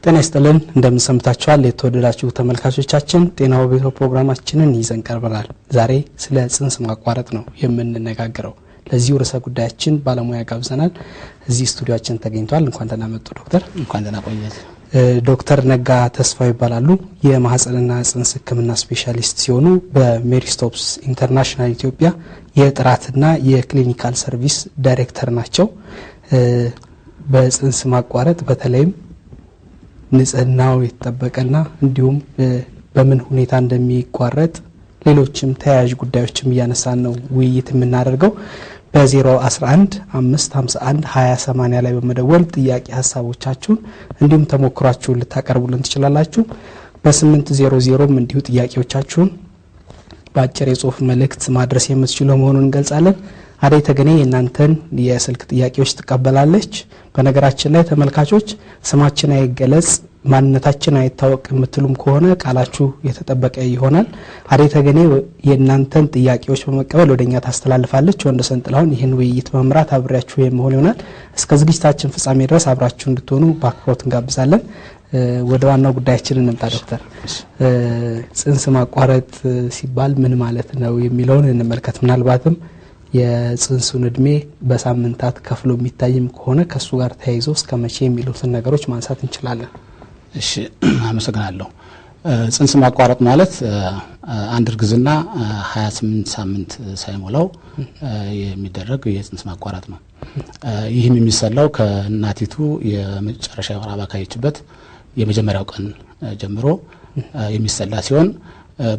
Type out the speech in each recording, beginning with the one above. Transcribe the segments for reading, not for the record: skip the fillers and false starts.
ጤና ይስጥልን፣ እንደምን ሰንብታችኋል? የተወደዳችሁ ተመልካቾቻችን፣ ጤናው ቤቶ ፕሮግራማችንን ይዘን ቀርበናል። ዛሬ ስለ ጽንስ ማቋረጥ ነው የምንነጋገረው። ለዚሁ ርዕሰ ጉዳያችን ባለሙያ ጋብዘናል። እዚህ ስቱዲዮአችን ተገኝቷል። እንኳን ደህና መጡ ዶክተር። እንኳን ደህና ቆየህ። ዶክተር ነጋ ተስፋው ይባላሉ። የማህፀንና ጽንስ ሕክምና ስፔሻሊስት ሲሆኑ በሜሪስቶፕስ ኢንተርናሽናል ኢትዮጵያ የጥራትና የ clinical service ዳይሬክተር ናቸው። በጽንስ ማቋረጥ በተለይም ንጽህናው የተጠበቀና እንዲሁም በምን ሁኔታ እንደሚቋረጥ ሌሎችም ተያያዥ ጉዳዮችም እያነሳን ነው ውይይት የምናደርገው። በ011 551 2080 ላይ በመደወል ጥያቄ ሀሳቦቻችሁን እንዲሁም ተሞክሯችሁን ልታቀርቡልን ትችላላችሁ። በ800ም እንዲሁ ጥያቄዎቻችሁን በአጭር የጽሁፍ መልእክት ማድረስ የምትችሉ መሆኑን እንገልጻለን። አደይ ተገኔ የእናንተን የስልክ ጥያቄዎች ትቀበላለች። በነገራችን ላይ ተመልካቾች፣ ስማችን አይገለጽ፣ ማንነታችን አይታወቅ የምትሉም ከሆነ ቃላችሁ የተጠበቀ ይሆናል። አደይ ተገኔ የእናንተን ጥያቄዎች በመቀበል ወደኛ ታስተላልፋለች። ወንደሰን ጥላሁን ይህን ውይይት በመምራት አብሬያችሁ የመሆን ይሆናል። እስከ ዝግጅታችን ፍጻሜ ድረስ አብራችሁ እንድትሆኑ በአክብሮት እንጋብዛለን። ወደ ዋናው ጉዳያችን እንምጣ ዶክተር። ጽንስ ማቋረጥ ሲባል ምን ማለት ነው የሚለውን እንመልከት። ምናልባትም የጽንሱን እድሜ በሳምንታት ከፍሎ የሚታይም ከሆነ ከእሱ ጋር ተያይዞ እስከ መቼ የሚሉትን ነገሮች ማንሳት እንችላለን። እሺ፣ አመሰግናለሁ። ጽንስ ማቋረጥ ማለት አንድ እርግዝና 28 ሳምንት ሳይሞላው የሚደረግ የጽንስ ማቋረጥ ነው። ይህም የሚሰላው ከእናቲቱ የመጨረሻ የወር አበባ ካየችበት የመጀመሪያው ቀን ጀምሮ የሚሰላ ሲሆን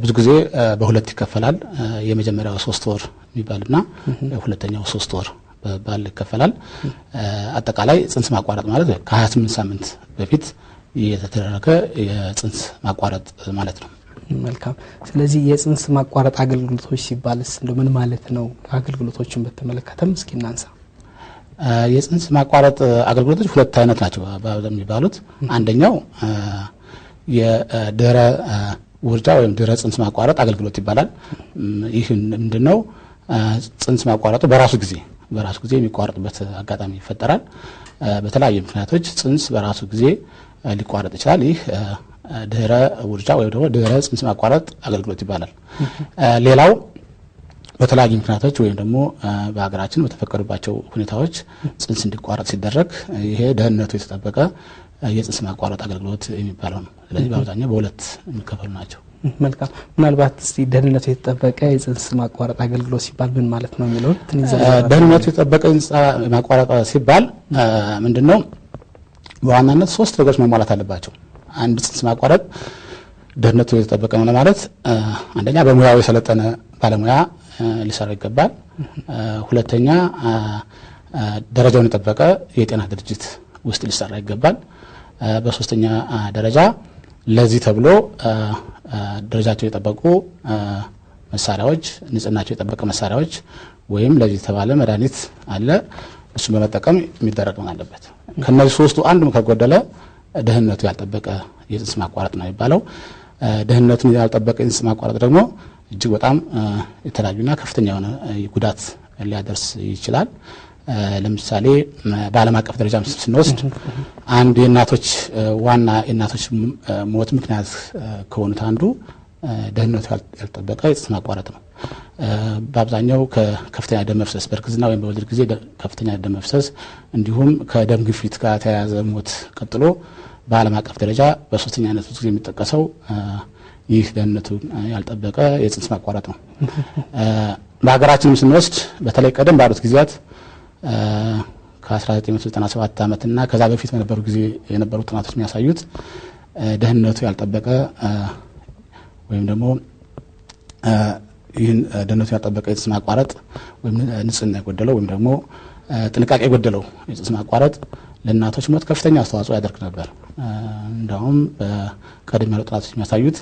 ብዙ ጊዜ በሁለት ይከፈላል። የመጀመሪያው 3 ወር የሚባልና ሁለተኛው 3 ወር በባል ይከፈላል። አጠቃላይ ጽንስ ማቋረጥ ማለት ከ28 ሳምንት በፊት የተደረገ የጽንስ ማቋረጥ ማለት ነው። መልካም። ስለዚህ የጽንስ ማቋረጥ አገልግሎቶች ሲባልስ እንደው ምን ማለት ነው? አገልግሎቶችን በተመለከተም እስኪ እናንሳ። የጽንስ ማቋረጥ አገልግሎቶች ሁለት አይነት ናቸው የሚባሉት። አንደኛው የድህረ ውርጃ ወይም ድህረ ጽንስ ማቋረጥ አገልግሎት ይባላል። ይህ ምንድን ነው? ጽንስ ማቋረጡ በራሱ ጊዜ የሚቋረጥበት አጋጣሚ ይፈጠራል። በተለያዩ ምክንያቶች ጽንስ በራሱ ጊዜ ሊቋረጥ ይችላል። ይህ ድህረ ውርጃ ወይም ደግሞ ድህረ ጽንስ ማቋረጥ አገልግሎት ይባላል። ሌላው በተለያዩ ምክንያቶች ወይም ደግሞ በሀገራችን በተፈቀዱባቸው ሁኔታዎች ጽንስ እንዲቋረጥ ሲደረግ ይሄ ደህንነቱ የተጠበቀ የጽንስ ማቋረጥ አገልግሎት የሚባለው ነው። ስለዚህ በአብዛኛው በሁለት የሚከፈሉ ናቸው። መልካም። ምናልባት እስቲ ደህንነቱ የተጠበቀ የጽንስ ማቋረጥ አገልግሎት ሲባል ምን ማለት ነው የሚለውን ትንሽ ደህንነቱ የተጠበቀ የጽንስ ማቋረጥ ሲባል ምንድን ነው? በዋናነት ሶስት ነገሮች መሟላት አለባቸው። አንድ ጽንስ ማቋረጥ ደህንነቱ የተጠበቀ ነው ለማለት አንደኛ በሙያው የሰለጠነ ባለሙያ ሊሰራው ይገባል። ሁለተኛ ደረጃውን የጠበቀ የጤና ድርጅት ውስጥ ሊሰራ ይገባል። በሶስተኛ ደረጃ ለዚህ ተብሎ ደረጃቸው የጠበቁ መሳሪያዎች፣ ንጽህናቸው የጠበቀ መሳሪያዎች ወይም ለዚህ የተባለ መድኃኒት አለ፣ እሱን በመጠቀም የሚደረግ መሆን አለበት። ከነዚህ ሶስቱ አንዱም ከጎደለ ደህንነቱ ያልጠበቀ የጽንስ ማቋረጥ ነው የሚባለው። ደህንነቱን ያልጠበቀ የጽንስ ማቋረጥ ደግሞ እጅግ በጣም የተለያዩና ከፍተኛ የሆነ ጉዳት ሊያደርስ ይችላል። ለምሳሌ በዓለም አቀፍ ደረጃ ስንወስድ አንድ የእናቶች ዋና የእናቶች ሞት ምክንያት ከሆኑት አንዱ ደህንነቱ ያልጠበቀ የጽንስ ማቋረጥ ነው። በአብዛኛው ከከፍተኛ ደም መፍሰስ፣ በእርግዝና ወይም በወሊድ ጊዜ ከፍተኛ ደም መፍሰስ እንዲሁም ከደም ግፊት ጋር ተያያዘ ሞት ቀጥሎ በዓለም አቀፍ ደረጃ በሶስተኛነት ብዙ ጊዜ የሚጠቀሰው ይህ ደህንነቱ ያልጠበቀ የጽንስ ማቋረጥ ነው። በሀገራችንም ስንወስድ በተለይ ቀደም ባሉት ጊዜያት ከ1997 ዓመትና ከዛ በፊት በነበሩ ጊዜ የነበሩ ጥናቶች የሚያሳዩት ደህንነቱ ያልጠበቀ ወይም ደግሞ ይህን ደህንነቱ ያልጠበቀ የጽንስ ማቋረጥ ወይም ንጽህና የጎደለው ወይም ደግሞ ጥንቃቄ የጎደለው የጽንስ ማቋረጥ ለእናቶች ሞት ከፍተኛ አስተዋጽኦ ያደርግ ነበር። እንዲሁም በቀደም ያሉ ጥናቶች የሚያሳዩት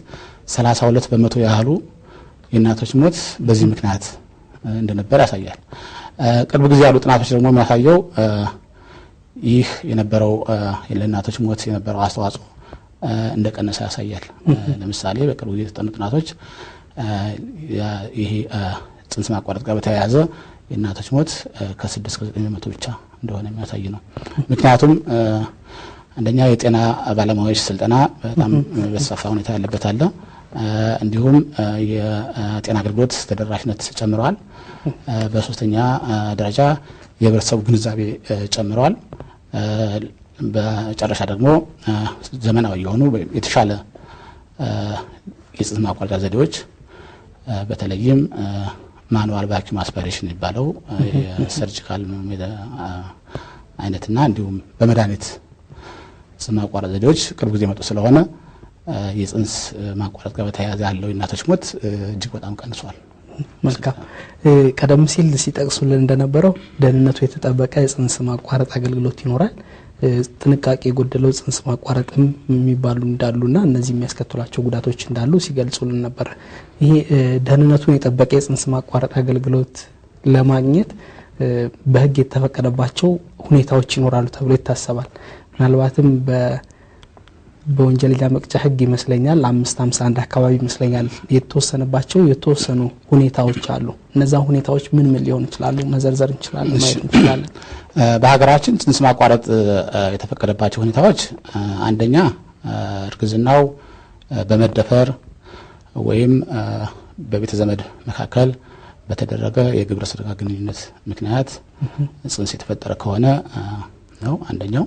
32% ያህሉ የእናቶች ሞት በዚህ ምክንያት እንደነበር ያሳያል። ቅርብ ጊዜ ያሉ ጥናቶች ደግሞ የሚያሳየው ይህ የነበረው ለእናቶች ሞት የነበረው አስተዋጽኦ እንደቀነሰ ያሳያል። ለምሳሌ በቅርብ ጊዜ የተጠኑ ጥናቶች ይሄ ጽንስ ማቋረጥ ጋር በተያያዘ የእናቶች ሞት ከ6 ከ9% ብቻ እንደሆነ የሚያሳይ ነው። ምክንያቱም አንደኛ የጤና ባለሙያዎች ስልጠና በጣም በተስፋፋ ሁኔታ ያለበት አለ። እንዲሁም የጤና አገልግሎት ተደራሽነት ጨምረዋል። በሶስተኛ ደረጃ የህብረተሰቡ ግንዛቤ ጨምረዋል። በመጨረሻ ደግሞ ዘመናዊ የሆኑ የተሻለ የጽንስ ማቋረጫ ዘዴዎች፣ በተለይም manual vacuum aspiration የሚባለው የ surgical አይነትና እንዲሁም በመድኃኒት ጽንስ ማቋረጥ ዘዴዎች ቅርብ ጊዜ መጡ ስለሆነ የጽንስ ማቋረጥ ጋር በተያያዘ ያለው የእናቶች ሞት እጅግ በጣም ቀንሷል። መልካም። ቀደም ሲል ሲጠቅሱልን እንደነበረው ደህንነቱ የተጠበቀ የጽንስ ማቋረጥ አገልግሎት ይኖራል። ጥንቃቄ የጎደለው ጽንስ ማቋረጥም የሚባሉ እንዳሉና እነዚህ የሚያስከትሏቸው ጉዳቶች እንዳሉ ሲገልጹልን ነበር። ይሄ ደህንነቱን የጠበቀ የጽንስ ማቋረጥ አገልግሎት ለማግኘት በሕግ የተፈቀደባቸው ሁኔታዎች ይኖራሉ ተብሎ ይታሰባል። ምናልባትም በወንጀለኛ መቅጫ ሕግ ይመስለኛል 551 አካባቢ ይመስለኛል የተወሰነባቸው የተወሰኑ ሁኔታዎች አሉ። እነዛ ሁኔታዎች ምን ምን ሊሆኑ ይችላሉ? መዘርዘር እንችላለን፣ ማየት እንችላለን። በሀገራችን ጽንስ ማቋረጥ የተፈቀደባቸው ሁኔታዎች፣ አንደኛ እርግዝናው በመደፈር ወይም በቤተ ዘመድ መካከል በተደረገ የግብረ ስጋ ግንኙነት ምክንያት ጽንስ የተፈጠረ ከሆነ ነው አንደኛው።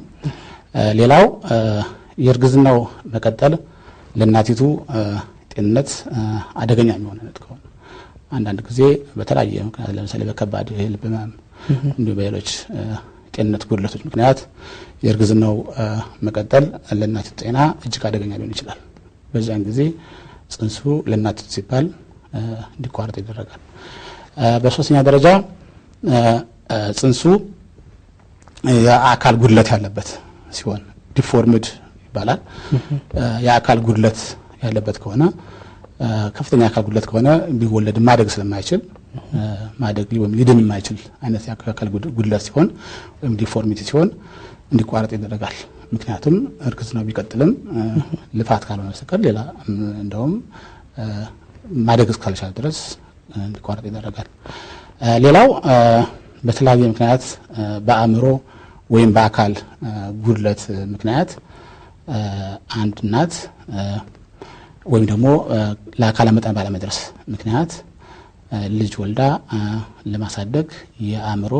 ሌላው የእርግዝናው መቀጠል ለእናቲቱ ጤንነት አደገኛ የሚሆን ከሆነ፣ አንዳንድ ጊዜ በተለያየ ምክንያት፣ ለምሳሌ በከባድ የልብ ህመም እንዲሁም በሌሎች ጤንነት ጉድለቶች ምክንያት የእርግዝናው መቀጠል ለእናቲቱ ጤና እጅግ አደገኛ ሊሆን ይችላል። በዚያን ጊዜ ጽንሱ ለእናቲቱ ሲባል እንዲቋረጥ ይደረጋል። በሶስተኛ ደረጃ ጽንሱ የአካል ጉድለት ያለበት ሲሆን፣ deformed ይባላል። የአካል ጉድለት ያለበት ከሆነ፣ ከፍተኛ የአካል ጉድለት ከሆነ ቢወለድ ማደግ ስለማይችል፣ ማደግ ወይም ሊድን የማይችል አይነት የአካል ጉድለት ሲሆን ወይም deformity ሲሆን እንዲቋረጥ ይደረጋል። ምክንያቱም እርግዝናው ቢቀጥልም ልፋት ካልሆነ በስተቀር ሌላ እንደውም ማደግ እስካልቻለ ድረስ እንዲቋረጥ ይደረጋል። ሌላው በተለያየ ምክንያት በአእምሮ ወይም በአካል ጉድለት ምክንያት አንድ እናት ወይም ደግሞ ለአካለ መጠን ባለመድረስ ምክንያት ልጅ ወልዳ ለማሳደግ የአእምሮ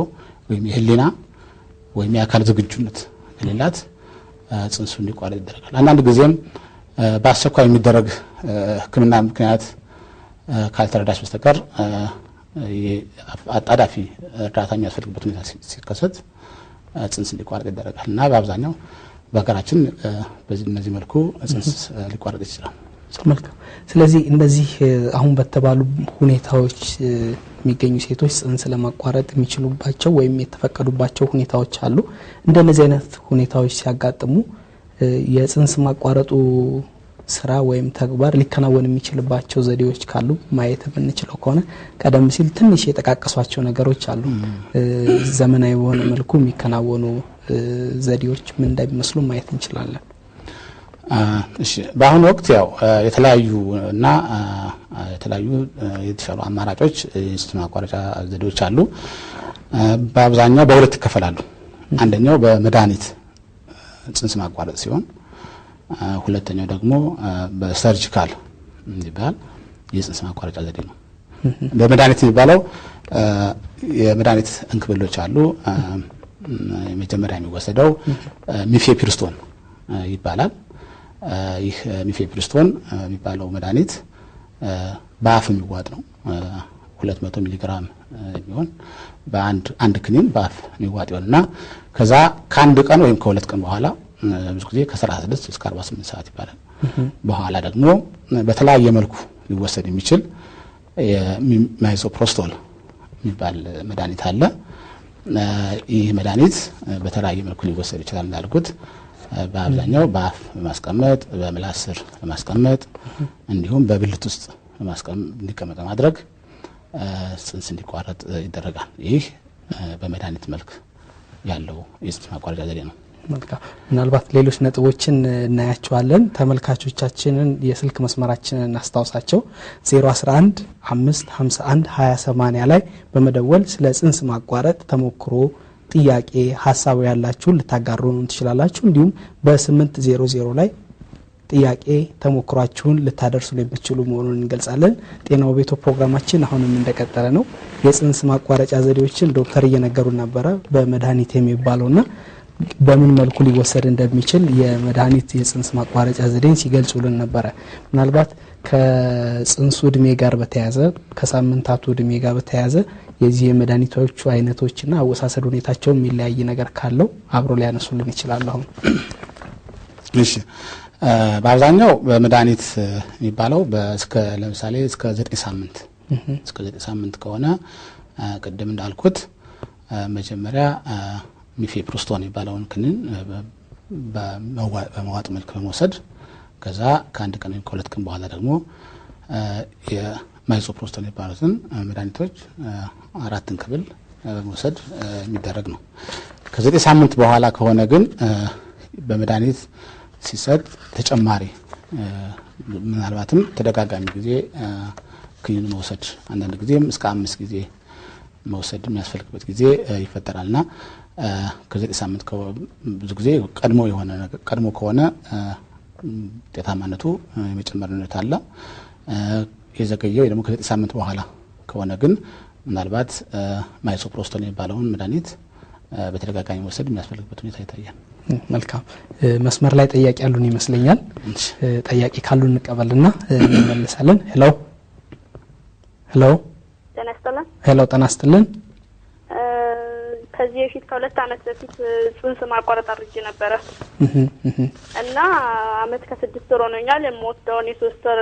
ወይም የሕሊና ወይም የአካል ዝግጁነት ከሌላት ጽንሱ እንዲቋረጥ ይደረጋል። አንዳንድ ጊዜም በአስቸኳይ የሚደረግ ሕክምና ምክንያት ካልተረዳች በስተቀር አጣዳፊ እርዳታ የሚያስፈልግበት ሁኔታ ሲከሰት ጽንስ እንዲቋረጥ ይደረጋል እና በአብዛኛው በሀገራችን በዚህ እነዚህ መልኩ ጽንስ ሊቋረጥ ይችላል። መልካም። ስለዚህ እነዚህ አሁን በተባሉ ሁኔታዎች የሚገኙ ሴቶች ጽንስ ለማቋረጥ የሚችሉባቸው ወይም የተፈቀዱባቸው ሁኔታዎች አሉ። እንደነዚህ አይነት ሁኔታዎች ሲያጋጥሙ የጽንስ ማቋረጡ ስራ ወይም ተግባር ሊከናወን የሚችልባቸው ዘዴዎች ካሉ ማየት የምንችለው ከሆነ፣ ቀደም ሲል ትንሽ የጠቃቀሷቸው ነገሮች አሉ። ዘመናዊ በሆነ መልኩ የሚከናወኑ ዘዴዎች ምን እንደሚመስሉ ማየት እንችላለን። እሺ፣ በአሁኑ ወቅት ያው የተለያዩ እና የተለያዩ የተሻሉ አማራጮች የጽንስ ማቋረጫ ዘዴዎች አሉ። በአብዛኛው በሁለት ይከፈላሉ። አንደኛው በመድኃኒት ጽንስ ማቋረጥ ሲሆን ሁለተኛው ደግሞ በ surgical የሚባል የጽንስ ማቋረጫ ዘዴ ነው። በመድኃኒት የሚባለው የመድኃኒት እንክብሎች አሉ። የመጀመሪያ የሚወሰደው mifepristone ይባላል። ይህ mifepristone የሚባለው መድኃኒት በአፍ የሚዋጥ ነው። 200 ሚሊግራም የሚሆን በአንድ አንድ ክኒን በአፍ የሚዋጥ ይሆንና ከዛ ከአንድ ቀን ወይም ከ2 ቀን በኋላ፣ ብዙ ጊዜ ከ36 እስከ 48 ሰዓት ይባላል፣ በኋላ ደግሞ በተለያየ መልኩ ሊወሰድ የሚችል misoprostol የሚባል መድኃኒት አለ። ይህ መድኃኒት በተለያየ መልኩ ሊወሰድ ይችላል። እንዳልኩት በአብዛኛው በአፍ በማስቀመጥ፣ በምላስ ስር በማስቀመጥ፣ እንዲሁም በብልት ውስጥ እንዲቀመጥ በማድረግ ጽንስ እንዲቋረጥ ይደረጋል። ይህ በመድኃኒት መልክ ያለው የጽንስ ማቋረጫ ዘዴ ነው። መልካም። ምናልባት ሌሎች ነጥቦችን እናያቸዋለን። ተመልካቾቻችንን የስልክ መስመራችንን እናስታውሳቸው። 011 551 2080 ላይ በመደወል ስለ ጽንስ ማቋረጥ ተሞክሮ ጥያቄ ሀሳቡ ያላችሁን ልታጋሩን ትችላላችሁ። እንዲሁም በ800 ላይ ጥያቄ ተሞክሯችሁን ልታደርሱ የምትችሉ መሆኑን እንገልጻለን። ጤናው ቤቶ ፕሮግራማችን አሁንም እንደቀጠለ ነው። የጽንስ ማቋረጫ ዘዴዎችን ዶክተር እየነገሩ ነበረ። በመድኃኒት የሚባለውና በምን መልኩ ሊወሰድ እንደሚችል የመድኃኒት የጽንስ ማቋረጫ ዘዴን ሲገልጹልን ነበረ። ምናልባት ከጽንሱ እድሜ ጋር በተያያዘ፣ ከሳምንታቱ እድሜ ጋር በተያያዘ የዚህ የመድኃኒቶቹ አይነቶችና አወሳሰድ ሁኔታቸው የሚለያይ ነገር ካለው አብሮ ሊያነሱልን ይችላሉ። አሁን እሺ፣ በአብዛኛው በመድኃኒት የሚባለው እስከ ለምሳሌ እስከ 9 ሳምንት ከሆነ ቅድም እንዳልኩት መጀመሪያ mifepristone የሚባለውን ክኒን በመዋጥ መልክ በመውሰድ፣ ከዛ ከአንድ ቀን ወይም ከ2 ቀን በኋላ ደግሞ የ misoprostol የሚባሉትን መድኃኒቶች አራት እንክብል በመውሰድ የሚደረግ ነው። ከ9 ሳምንት በኋላ ከሆነ ግን በመድኃኒት ሲሰጥ ተጨማሪ ምናልባትም ተደጋጋሚ ጊዜ ክኒን መውሰድ፣ አንዳንድ ጊዜም እስከ አምስት ጊዜ መውሰድ የሚያስፈልግበት ጊዜ ይፈጠራል። እና ከ9 ሳምንት ብዙ ጊዜ ቀድሞ የሆነ ቀድሞ ከሆነ ውጤታማነቱ የመጨመር ሁኔታ አለ። የዘገየው ወይ ደግሞ ከ9 ሳምንት በኋላ ከሆነ ግን ምናልባት misoprostol የሚባለውን መድኃኒት በተደጋጋሚ መውሰድ የሚያስፈልግበት ሁኔታ ይታያል። መልካም። መስመር ላይ ጠያቂ ያሉን ይመስለኛል። ጠያቂ ካሉ እንቀበልና እንመልሳለን። Hello፣ hello። ጤና ይስጥልን። Hello፣ ጤና ይስጥልን። ከዚህ በፊት ከ2 አመት በፊት ጽንስ ማቋረጥ አድርጌ ነበረ እና አመት ከ6 ወር ሆኖኛል። የምወስደውን የ3 ወር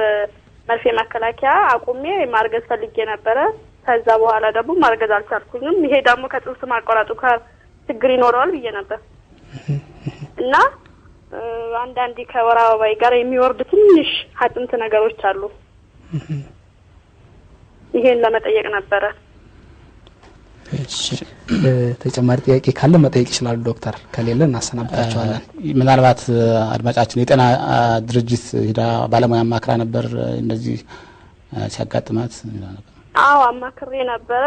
መርፌ መከላከያ አቁሜ ማርገዝ ፈልጌ ነበረ። ከዛ በኋላ ደግሞ ማርገዝ አልቻልኩኝም። ይሄ ደግሞ ከጽንስ ማቋረጡ ጋር ችግር ይኖረዋል ብዬ ነበር። እና አንዳንዴ ከወር አበባዬ ጋር የሚወርድ ትንሽ አጥንት ነገሮች አሉ። ይሄን ለመጠየቅ ነበረ። እሺ፣ ተጨማሪ ጥያቄ ካለ መጠየቅ ይችላሉ ዶክተር። ከሌለ እናሰናብታቸዋለን። ምናልባት አድማጫችን የጤና ድርጅት ሂዳ ባለሙያ አማክራ ነበር እንደዚህ ሲያጋጥማት? አዎ፣ አማክሬ ነበረ።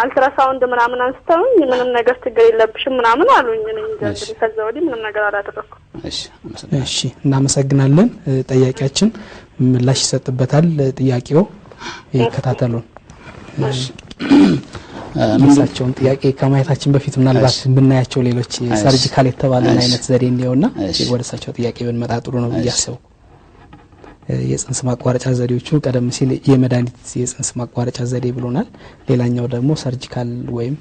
አልትራሳውንድ ምናምን አንስተውኝ ምንም ነገር ችግር የለብሽም ምናምን አሉኝ። እኔ እንጃ እንግዲህ ከዛ ወዲህ ምንም ነገር አላደረኩም። እሺ፣ አመሰግናለሁ። እሺ፣ እናመሰግናለን። ጠያቂያችን ምላሽ ይሰጥበታል። ጥያቄው ይከታተሉን። የእሳቸውን ጥያቄ ከማየታችን በፊት ምናልባት የምናያቸው ሌሎች surgical የተባለን አይነት ዘዴ እንየውና ወደ እሳቸው ጥያቄ ብንመጣ ጥሩ ነው ብዬ አሰብኩ። የጽንስ ማቋረጫ ዘዴዎቹ ቀደም ሲል የመድኃኒት የጽንስ ማቋረጫ ዘዴ ብሎናል። ሌላኛው ደግሞ surgical ወይም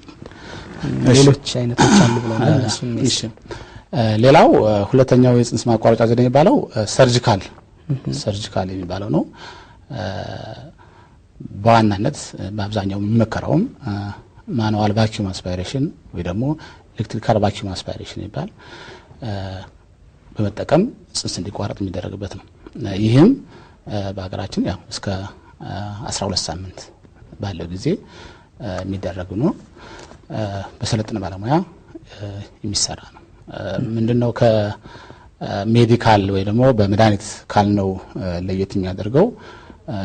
ሌሎች አይነቶች አሉ ብሎናል። እነሱን እሺ፣ ሌላው ሁለተኛው የጽንስ ማቋረጫ ዘዴ የሚባለው surgical የሚባለው ነው። በዋናነት በአብዛኛው የሚመከረውም manual vacuum aspiration ወይ ደግሞ electrical vacuum aspiration ይባል በመጠቀም ጽንስ እንዲቋረጥ የሚደረግበት ነው። ይህም በሀገራችን ያው እስከ 12 ሳምንት ባለው ጊዜ የሚደረግ ነው። በሰለጠነ ባለሙያ የሚሰራ ነው። ምንድነው ከ medical ወይ ደግሞ በመድኃኒት ካልነው ለየት የሚያደርገው?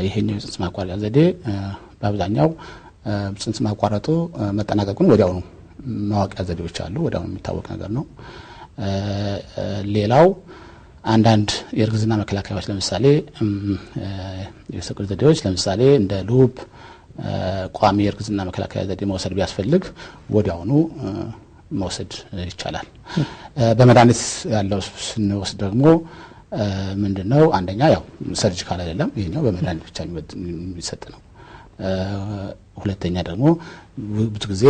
ይሄኛው የጽንስ ማቋረጫ ዘዴ በአብዛኛው ጽንስ ማቋረጡ መጠናቀቁን ወዲያውኑ ማወቂያ ዘዴዎች አሉ። ወዲያውኑ የሚታወቅ ነገር ነው። ሌላው አንዳንድ የእርግዝና መከላከያዎች፣ ለምሳሌ የፍቅር ዘዴዎች፣ ለምሳሌ እንደ loop፣ ቋሚ የእርግዝና መከላከያ ዘዴ መውሰድ ቢያስፈልግ ወዲያውኑ መውሰድ ይቻላል። በመድኃኒት ያለው ስንወስድ ደግሞ ምንድነው? አንደኛ ያው surgical አይደለም፣ ይሄኛው በመድኃኒት ብቻ የሚሰጥ ነው። ሁለተኛ ደግሞ ብዙ ጊዜ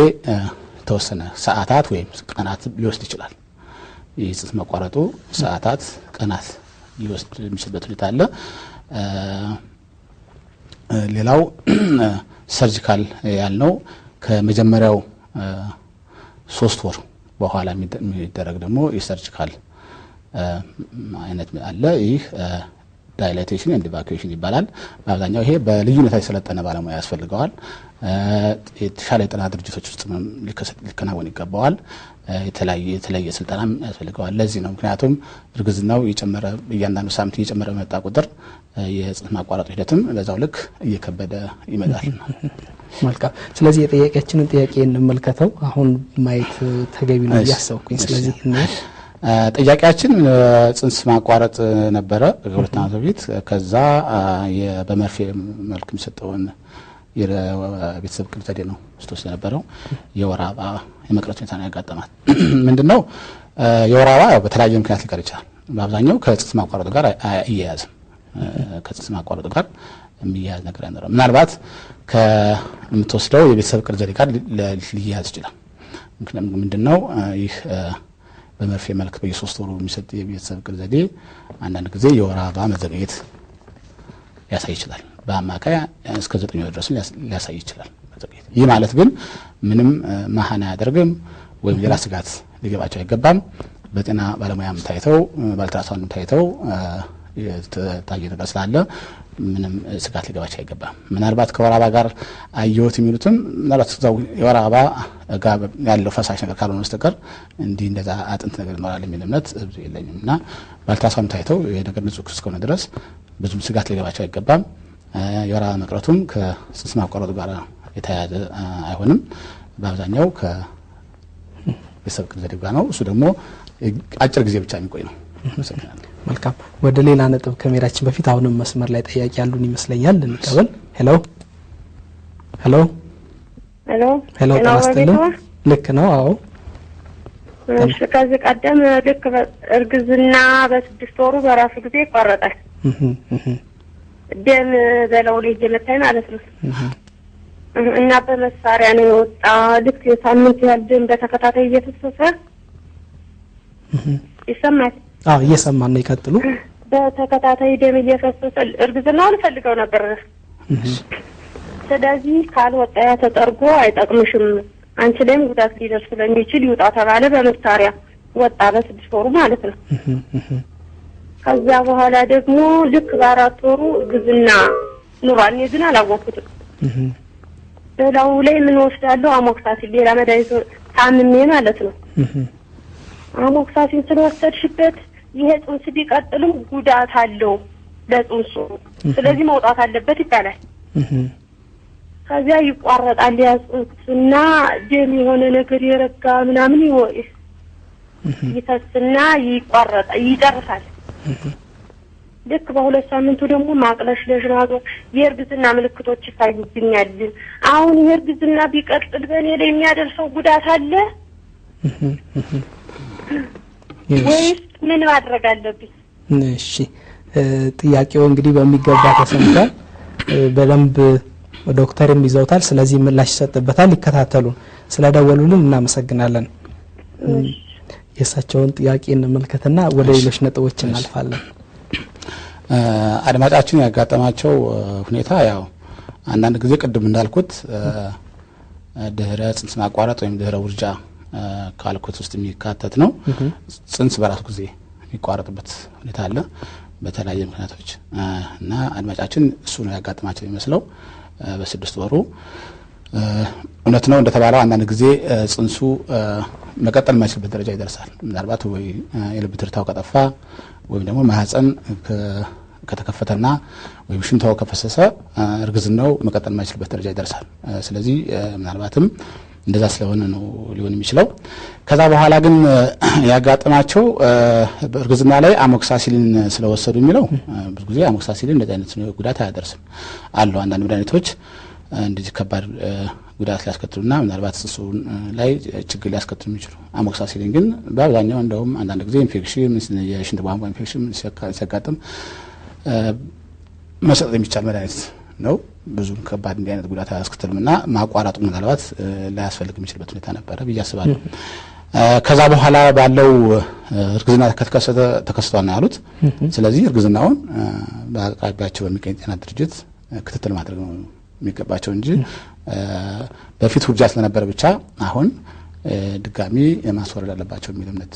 ተወሰነ ሰዓታት ወይም ቀናት ሊወስድ ይችላል። ይህ ጽንስ መቋረጡ ሰዓታት፣ ቀናት ሊወስድ የሚችልበት ሁኔታ አለ። ሌላው surgical ያልነው ከመጀመሪያው 3 ወር በኋላ የሚደረግ ደግሞ የ surgical አይነት አለ። ይህ Dilatation and evacuation ይባላል። በአብዛኛው ይሄ በልዩነት የሰለጠነ ባለሙያ ያስፈልገዋል። የተሻለ የጤና ድርጅቶች ውስጥ ሊከናወን ይገባዋል። የተለየ ስልጠናም ያስፈልገዋል። ለዚህ ነው፣ ምክንያቱም እርግዝናው እየጨመረ፣ እያንዳንዱ ሳምንት እየጨመረ በመጣ ቁጥር የጽንስ ማቋረጡ ሂደትም በዛው ልክ እየከበደ ይመጣል። መልካም። ስለዚህ የጠያቂያችንን ጥያቄ እንመልከተው። አሁን ማየት ተገቢ ነው እያሰብኩኝ። ስለዚህ ጥያቄያችን ጽንስ ማቋረጥ ነበረ ከ2 ዓመት በፊት። ከዛ በመርፌ መልክ የሚሰጠውን የቤተሰብ እቅድ ዘዴ ነው ስትወስድ የነበረው። የወር አበባ የመቅረት ሁኔታ ነው ያጋጠማት። ምንድን ነው፣ የወር አበባ ያው በተለያየ ምክንያት ሊቀር ይችላል። በአብዛኛው ከጽንስ ማቋረጡ ጋር አይያያዝም። ከጽንስ ማቋረጡ ጋር የሚያያዝ ነገር አይኖርም። ምናልባት ከምትወስደው የቤተሰብ እቅድ ዘዴ ጋር ሊያያዝ ይችላል። ምንድን ነው፣ ይህ በመርፌ መልክ በየ3 ወሩ የሚሰጥ የቤተሰብ እቅድ ዘዴ አንዳንድ ጊዜ የወር አበባ መዘግየት ሊያሳይ ይችላል። በአማካይ እስከ 9 ወር ድረስ ሊያሳይ ይችላል መዘግየት። ይህ ማለት ግን ምንም መሀን አያደርግም ወይም ሌላ ስጋት ሊገባቸው አይገባም። በጤና ባለሙያም ታይተው በአልትራሳውንድም ታይተው የታየ ነገር ስላለ ምንም ስጋት ሊገባቸው አይገባም። ምናልባት ከወር አበባ ጋር አየሁት የሚሉትም ምናልባት እዛው የወር አበባ ጋር ያለው ፈሳሽ ነገር ካልሆነ በስተቀር እንዲህ እንደዛ አጥንት ነገር ይኖራል የሚል እምነት ብዙ የለኝም እና በአልትራሳውንድ ታይተው ይሄ ነገር ንጹህ እስከሆነ ድረስ ብዙም ስጋት ሊገባቸው አይገባም። የወር አበባ መቅረቱም ከጽንስ ማቋረጡ ጋር የተያያዘ አይሆንም። በአብዛኛው ከቤተሰብ እቅድ ዘዴ ጋር ነው። እሱ ደግሞ አጭር ጊዜ ብቻ የሚቆይ ነው። አመሰግናለሁ። መልካም። ወደ ሌላ ነጥብ ከመሄዳችን በፊት አሁንም መስመር ላይ ጠያቂ ያሉን ይመስለኛል። እንቀበል። ሄሎ ሄሎ። ሄሎ። ሄሎ፣ ጤና ይስጥልን። ልክ ነው? አዎ። እሺ፣ ከዚህ ቀደም ልክ እርግዝና በ6 ወሩ በራሱ ጊዜ ይቋረጣል። ደም በላዩ ላይ እየመታኝ ማለት ነው። እና በመሳሪያ ነው የወጣ። ልክ የሳምንት ያህል ደም በተከታታይ እየፈሰሰ፣ ይሰማል? አዎ፣ እየሰማን ነው። ይቀጥሉ። በተከታታይ ደም እየፈሰሰ እርግዝናውን ፈልገው ነበር። ስለዚህ ካልወጣ ያ ተጠርጎ አይጠቅምሽም፣ አንቺ ላይም ጉዳት ሊደርስ ስለሚችል ይውጣ ተባለ። በመሳሪያ ወጣ፣ በ6 ወሩ ማለት ነው። ከዛ በኋላ ደግሞ ልክ በ4 ወሩ እርግዝና ኑሯል። እኔ ግን አላወኩትም። በላዩ ላይ ምን ወስዳለሁ? Amoxicillin፣ ሌላ መድኃኒት ታምሜ ማለት ነው። Amoxicillin ስለወሰድሽበት ይሄ ጽንስ ቢቀጥልም ጉዳት አለው ለጽንሱ፣ ስለዚህ መውጣት አለበት ይባላል። ከዚያ ይቋረጣል ያ ጽንስና ደም የሆነ ነገር የረጋ ምናምን ይፈስና ይቋረጣል፣ ይጨርሳል። ልክ በ2 ሳምንቱ ደግሞ ማቅለሽለሽ፣ ማዞር፣ የእርግዝና ምልክቶች ይታዩብኛል። አሁን ይሄ እርግዝና ቢቀጥል በእኔ ላይ የሚያደርሰው ጉዳት አለ ወይስ ምን ማድረግ አለብኝ? እሺ፣ ጥያቄው እንግዲህ በሚገባ ተሰምቷል። በደንብ ዶክተርም ይዘውታል። ስለዚህ ምላሽ ይሰጥበታል። ይከታተሉን። ስለደወሉልን እናመሰግናለን። የእሳቸውን ጥያቄ እንመልከትና ወደ ሌሎች ነጥቦች እናልፋለን። አድማጫችን ያጋጠማቸው ሁኔታ ያው አንዳንድ ጊዜ ቅድም እንዳልኩት ድህረ ጽንስ ማቋረጥ ወይም ድህረ ውርጃ ካልኩት ውስጥ የሚካተት ነው። ጽንስ በራሱ ጊዜ የሚቋረጥበት ሁኔታ አለ በተለያየ ምክንያቶች እና አድማጫችን እሱ ነው ያጋጠማቸው የሚመስለው በ6 ወሩ። እውነት ነው እንደተባለው አንዳንድ ጊዜ ጽንሱ መቀጠል የማይችልበት ደረጃ ይደርሳል። ምናልባት ወይ የልብ ትርታው ከጠፋ ወይም ደግሞ ማህፀን ከተከፈተና ወይም ሽንታው ከፈሰሰ እርግዝናው መቀጠል የማይችልበት ደረጃ ይደርሳል። ስለዚህ ምናልባትም እንደዛ ስለሆነ ነው ሊሆን የሚችለው። ከዛ በኋላ ግን ያጋጠማቸው እርግዝና ላይ amoxicillin ስለወሰዱ የሚለው፣ ብዙ ጊዜ amoxicillin እንደዚህ አይነት ጉዳት አያደርስም። አሉ አንዳንድ መድኃኒቶች እንደዚህ ከባድ ጉዳት ሊያስከትሉና ምናልባት ጽንሱ ላይ ችግር ሊያስከትሉ የሚችሉ። Amoxicillin ግን በአብዛኛው እንደውም አንዳንድ ጊዜ ኢንፌክሽን፣ የሽንት ቧንቧ ኢንፌክሽን ሲያጋጥም መሰጠት የሚቻል መድኃኒት ነው። ብዙም ከባድ እንዲህ አይነት ጉዳት አያስከትልም እና ማቋረጡ ምናልባት ላያስፈልግ የሚችልበት ሁኔታ ነበረ ብዬ አስባለሁ። ከዛ በኋላ ባለው እርግዝና ከተከሰተ፣ ተከስቷል ነው ያሉት። ስለዚህ እርግዝናውን በአቅራቢያቸው በሚገኝ ጤና ድርጅት ክትትል ማድረግ ነው የሚገባቸው እንጂ በፊት ውርጃ ስለነበረ ብቻ አሁን ድጋሚ ማስወረድ አለባቸው የሚል እምነት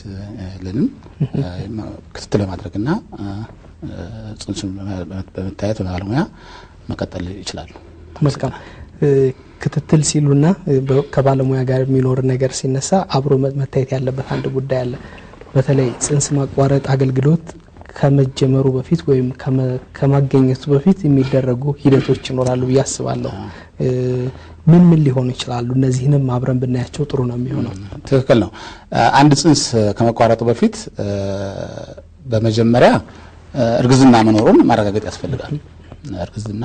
የለንም። ክትትል በማድረግና ጽንሱን በመታየት በባለሙያ መቀጠል ይችላሉ። መልካም። ክትትል ሲሉና ከባለሙያ ጋር የሚኖር ነገር ሲነሳ አብሮ መታየት ያለበት አንድ ጉዳይ አለ። በተለይ ጽንስ ማቋረጥ አገልግሎት ከመጀመሩ በፊት ወይም ከማገኘቱ በፊት የሚደረጉ ሂደቶች ይኖራሉ ብዬ አስባለሁ። ምን ምን ሊሆኑ ይችላሉ? እነዚህንም አብረን ብናያቸው ጥሩ ነው የሚሆነው። ትክክል ነው። አንድ ጽንስ ከመቋረጡ በፊት በመጀመሪያ እርግዝና መኖሩን ማረጋገጥ ያስፈልጋል። እርግዝና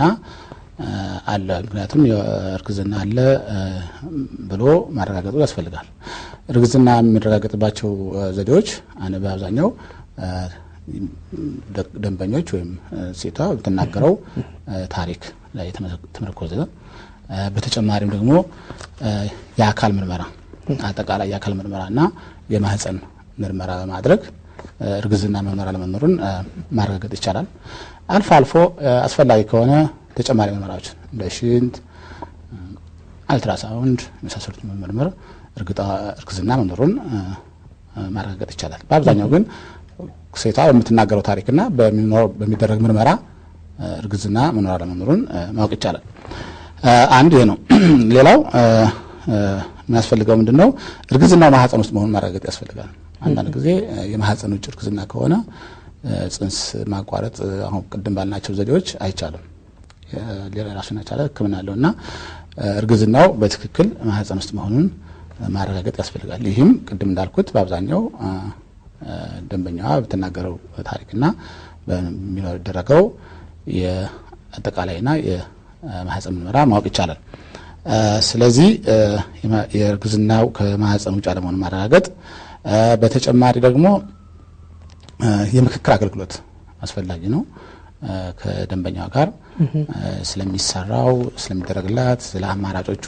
አለ፣ ምክንያቱም እርግዝና አለ ብሎ ማረጋገጡ ያስፈልጋል። እርግዝና የሚረጋገጥባቸው ዘዴዎች በአብዛኛው ደንበኞች ወይም ሴቷ በምትናገረው ታሪክ ላይ የተመረኮዘ፣ በተጨማሪም ደግሞ የአካል ምርመራ፣ አጠቃላይ የአካል ምርመራና የማህፀን ምርመራ በማድረግ እርግዝና መኖር አለመኖሩን ማረጋገጥ ይቻላል። አልፎ አልፎ አስፈላጊ ከሆነ ተጨማሪ ምርመራዎች እንደ ሽንት፣ አልትራሳውንድ የመሳሰሉት መመርመር እርግዝና መኖሩን ማረጋገጥ ይቻላል። በአብዛኛው ግን ሴቷ በምትናገረው ታሪክና በሚደረግ ምርመራ እርግዝና መኖር አለመኖሩን ማወቅ ይቻላል። አንድ ይሄ ነው። ሌላው የሚያስፈልገው ምንድነው? እርግዝናው ማህፀን ውስጥ መሆኑን ማረጋገጥ ያስፈልጋል። አንዳንድ ጊዜ የማህፀን ውጭ እርግዝና ከሆነ ጽንስ ማቋረጥ አሁን ቅድም ባልናቸው ዘዴዎች አይቻልም። ሌላ ራሱን የቻለ ሕክምና አለውና እርግዝናው በትክክል ማህፀን ውስጥ መሆኑን ማረጋገጥ ያስፈልጋል። ይህም ቅድም እንዳልኩት በአብዛኛው ደንበኛዋ በተናገረው ታሪክና በሚደረገው የአጠቃላይና የማህፀን ምርመራ ማወቅ ይቻላል። ስለዚህ የእርግዝናው ከማህፀን ውጭ አለመሆኑን ማረጋገጥ፣ በተጨማሪ ደግሞ የምክክር አገልግሎት አስፈላጊ ነው። ከደንበኛዋ ጋር ስለሚሰራው፣ ስለሚደረግላት፣ ስለ አማራጮቹ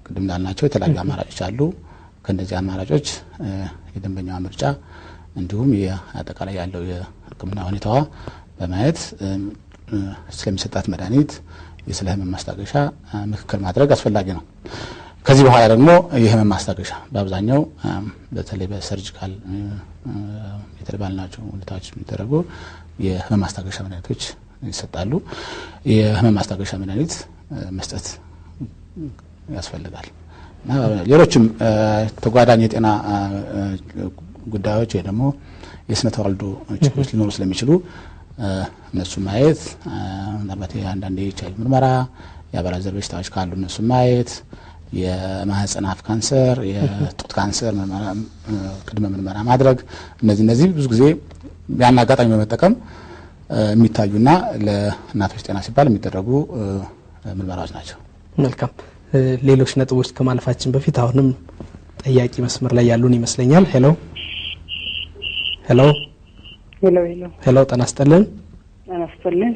ቅድም እንዳልናቸው የተለያዩ አማራጮች አሉ። ከእነዚህ አማራጮች የደንበኛዋ ምርጫ እንዲሁም አጠቃላይ ያለው የሕክምና ሁኔታዋ በማየት ስለሚሰጣት መድኃኒት፣ ስለ ህመም ማስታገሻ ምክክር ማድረግ አስፈላጊ ነው። ከዚህ በኋላ ደግሞ የህመም ማስታገሻ በአብዛኛው በተለይ በ surgical የተባልናቸው ሁኔታዎች የሚደረጉ የህመም ማስታገሻ መድኃኒቶች ይሰጣሉ። የህመም ማስታገሻ መድኃኒት መስጠት ያስፈልጋል። እና ሌሎችም ተጓዳኝ የጤና ጉዳዮች ወይ ደግሞ የስነ ተዋልዶ ችግሮች ሊኖሩ ስለሚችሉ እነሱ ማየት፣ ምናልባት አንዳንድ የኤች አይ ቪ ምርመራ፣ የአባላዘር በሽታዎች ካሉ እነሱ ማየት፣ የማህፀን አፍ ካንሰር፣ የጡት ካንሰር ቅድመ ምርመራ ማድረግ፣ እነዚህ ብዙ ጊዜ ያን አጋጣሚ በመጠቀም የሚታዩና ለእናቶች ጤና ሲባል የሚደረጉ ምርመራዎች ናቸው። መልካም። ሌሎች ነጥቦች ከማለፋችን በፊት አሁንም ጠያቂ መስመር ላይ ያሉን ይመስለኛል። Hello hello Hello hello Hello፣ ጤና ይስጥልን። ጤና ይስጥልን።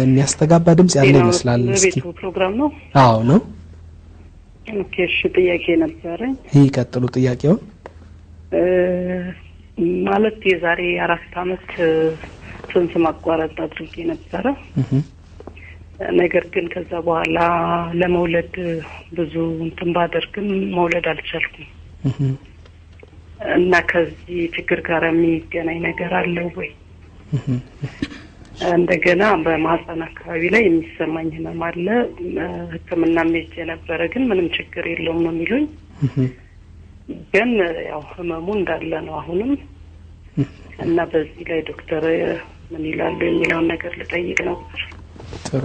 የሚያስተጋባ ድምጽ ያለ ይመስላል። እስኪ ቤቱ ፕሮግራም ነው? አዎ ነው። Okay፣ እሺ፣ ጥያቄ ነበረኝ። ይቀጥሉ ጥያቄውን። ማለት የዛሬ 4 ዓመት ጽንስ ማቋረጥ አድርጌ ነበረ። ነገር ግን ከዛ በኋላ ለመውለድ ብዙ እንትን ባደርግም መውለድ አልቻልኩም። እና ከዚህ ችግር ጋር የሚገናኝ ነገር አለው ወይ? እንደገና በማህፀን አካባቢ ላይ የሚሰማኝ ህመም አለ። ሕክምናም ሄጄ ነበረ፣ ግን ምንም ችግር የለውም ነው የሚሉኝ። ግን ያው ህመሙ እንዳለ ነው አሁንም። እና በዚህ ላይ ዶክተር ምን ይላሉ የሚለውን ነገር ልጠይቅ ነበር። ጥሩ፣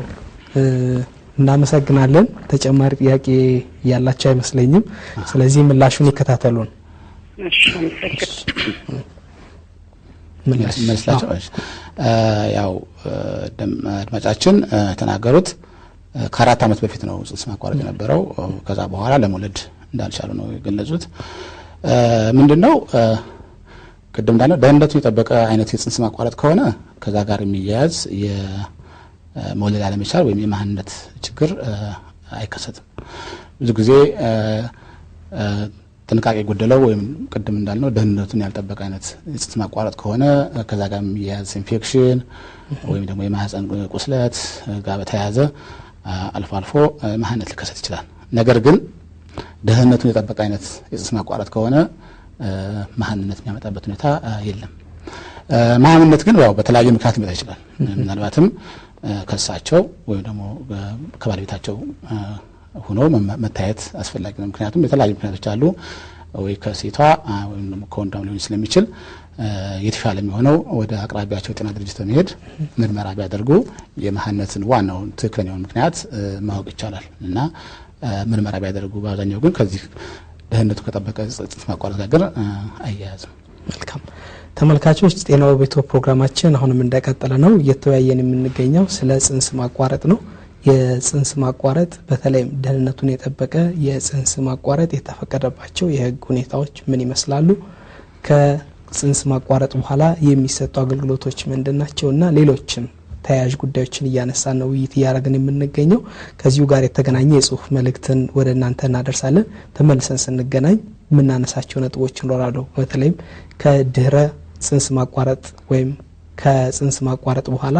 እናመሰግናለን። ተጨማሪ ጥያቄ ያላቸው አይመስለኝም። ስለዚህ ምላሹን ይከታተሉን። እሺ፣ አመሰግናለሁ። መልስላቸው። ያው አድማጫችን የተናገሩት ከ4 ዓመት በፊት ነው ጽንስ ማቋረጥ የነበረው። ከዛ በኋላ ለመውለድ እንዳልቻሉ ነው የገለጹት። ምንድነው ቅድም እንዳልነው ደህንነቱን የጠበቀ አይነት የጽንስ ማቋረጥ ከሆነ ከዛ ጋር የሚያያዝ የመውለድ አለመቻል ወይም የመሃንነት ችግር አይከሰትም። ብዙ ጊዜ ጥንቃቄ ጎደለው ወይም ቅድም እንዳልነው ደህንነቱን ያልጠበቀ አይነት የጽንስ ማቋረጥ ከሆነ ከዛ ጋር የሚያያዝ ኢንፌክሽን ወይም ደግሞ የማህፀን ቁስለት ጋር በተያያዘ አልፎ አልፎ መሃንነት ሊከሰት ይችላል። ነገር ግን ደህንነቱን የጠበቀ አይነት የጽንስ ማቋረጥ ከሆነ መሀንነት የሚያመጣበት ሁኔታ የለም። መሀንነት ግን ያው በተለያዩ ምክንያት ሊመጣ ይችላል። ምናልባትም ከእሳቸው ወይም ደግሞ ከባለቤታቸው ሆኖ መታየት አስፈላጊ ነው። ምክንያቱም የተለያዩ ምክንያቶች አሉ። ወይ ከሴቷ ወይም ደግሞ ከወንዷም ሊሆን ስለሚችል የተሻለ የሚሆነው ወደ አቅራቢያቸው የጤና ድርጅት በመሄድ ምርመራ ቢያደርጉ የመሀንነትን ዋናውን ትክክለኛውን ምክንያት ማወቅ ይቻላል እና ምርመራ ቢያደርጉ፣ በአብዛኛው ግን ከዚህ ደህንነቱ ከጠበቀ ጽንስ ማቋረጥ ጋር አያያዝም። መልካም ተመልካቾች፣ ጤናው ቤቶ ፕሮግራማችን አሁንም እንደቀጠለ ነው። እየተወያየን የምንገኘው ስለ ጽንስ ማቋረጥ ነው። የጽንስ ማቋረጥ በተለይም ደህንነቱን የጠበቀ የጽንስ ማቋረጥ የተፈቀደባቸው የሕግ ሁኔታዎች ምን ይመስላሉ፣ ከጽንስ ማቋረጥ በኋላ የሚሰጡ አገልግሎቶች ምንድን ናቸው እና ሌሎችም ተያያዥ ጉዳዮችን እያነሳን ነው ውይይት እያደረግን የምንገኘው። ከዚሁ ጋር የተገናኘ የጽሁፍ መልእክትን ወደ እናንተ እናደርሳለን። ተመልሰን ስንገናኝ የምናነሳቸው ነጥቦች ይኖራሉ። በተለይም ከድህረ ጽንስ ማቋረጥ ወይም ከጽንስ ማቋረጥ በኋላ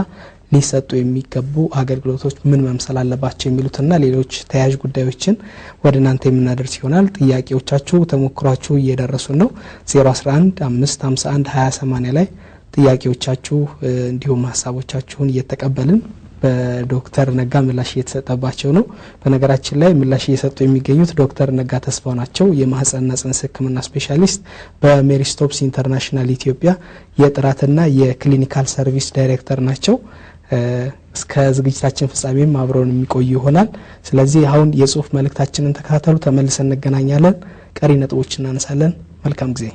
ሊሰጡ የሚገቡ አገልግሎቶች ምን መምሰል አለባቸው የሚሉትና ሌሎች ተያያዥ ጉዳዮችን ወደ እናንተ የምናደርስ ይሆናል። ጥያቄዎቻችሁ፣ ተሞክሯችሁ እየደረሱን ነው። 011 551 2080 ላይ ጥያቄዎቻችሁ እንዲሁም ሀሳቦቻችሁን እየተቀበልን በዶክተር ነጋ ምላሽ እየተሰጠባቸው ነው። በነገራችን ላይ ምላሽ እየሰጡ የሚገኙት ዶክተር ነጋ ተስፋው ናቸው። የማህጸንና ጽንስ ሕክምና ስፔሻሊስት፣ በሜሪስቶፕስ ኢንተርናሽናል ኢትዮጵያ የጥራትና የ clinical service ዳይሬክተር ናቸው። እስከ ዝግጅታችን ፍጻሜም አብረውን የሚቆዩ ይሆናል። ስለዚህ አሁን የጽሁፍ መልእክታችንን ተከታተሉ። ተመልሰን እንገናኛለን። ቀሪ ነጥቦች እናነሳለን። መልካም ጊዜ።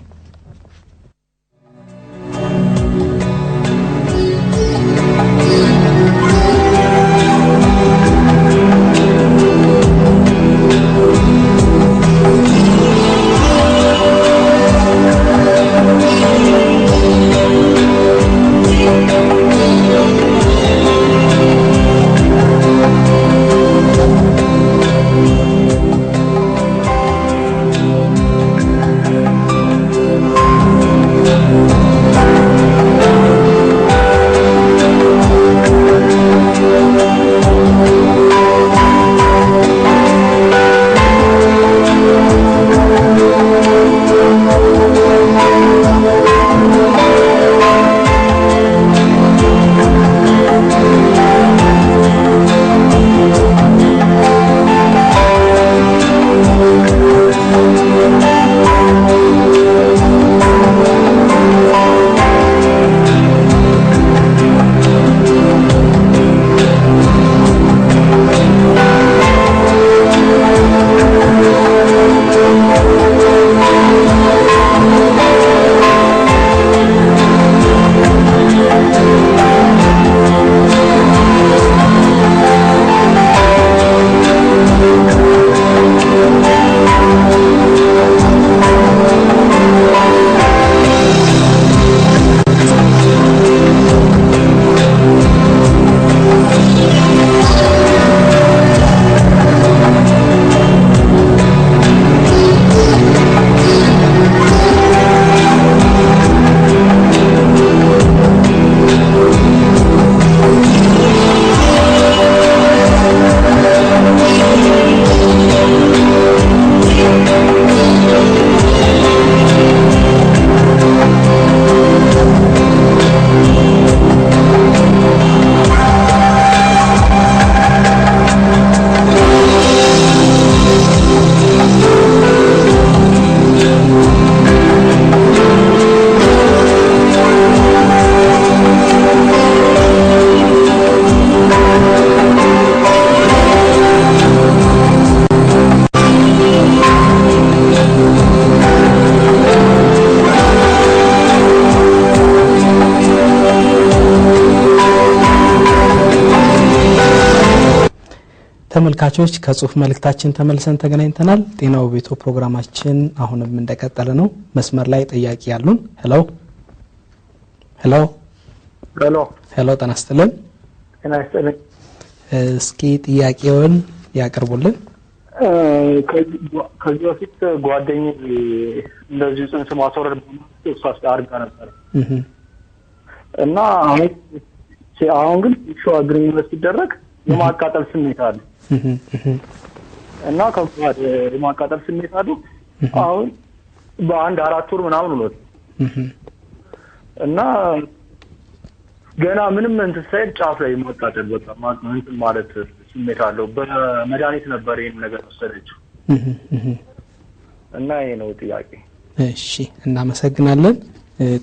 ተመልካቾች፣ ከጽሁፍ መልእክታችን ተመልሰን ተገናኝተናል። ጤናው ቤቶ ፕሮግራማችን አሁንም እንደቀጠለ ነው። መስመር ላይ ጥያቄ ያሉን። ሄሎ ሄሎ። ሄሎ። ሄሎ፣ ጤና ይስጥልን። ጤና ይስጥልኝ። እስኪ ጥያቄውን ያቅርቡልን። ከዚህ በፊት ጓደኛዬ እንደዚሁ ጽንስ ማስወረድ እሷ አድርጋ ነበር እና አሁን ግን sexual ግንኙነት ሲደረግ የማቃጠል ስሜት አለ። እና ከባድ የማቃጠል ስሜት አለው። አሁን በአንድ 4 ወር ምናምን ሆኖት እና ገና ምንም እንትን ሳይል ጫፍ ላይ ማቃጠል በቃ እንትን ማለት ስሜት አለው። በመድኃኒት ነበር ይሄን ነገር ወሰደችው እና ይሄ ነው ጥያቄ። እሺ እናመሰግናለን።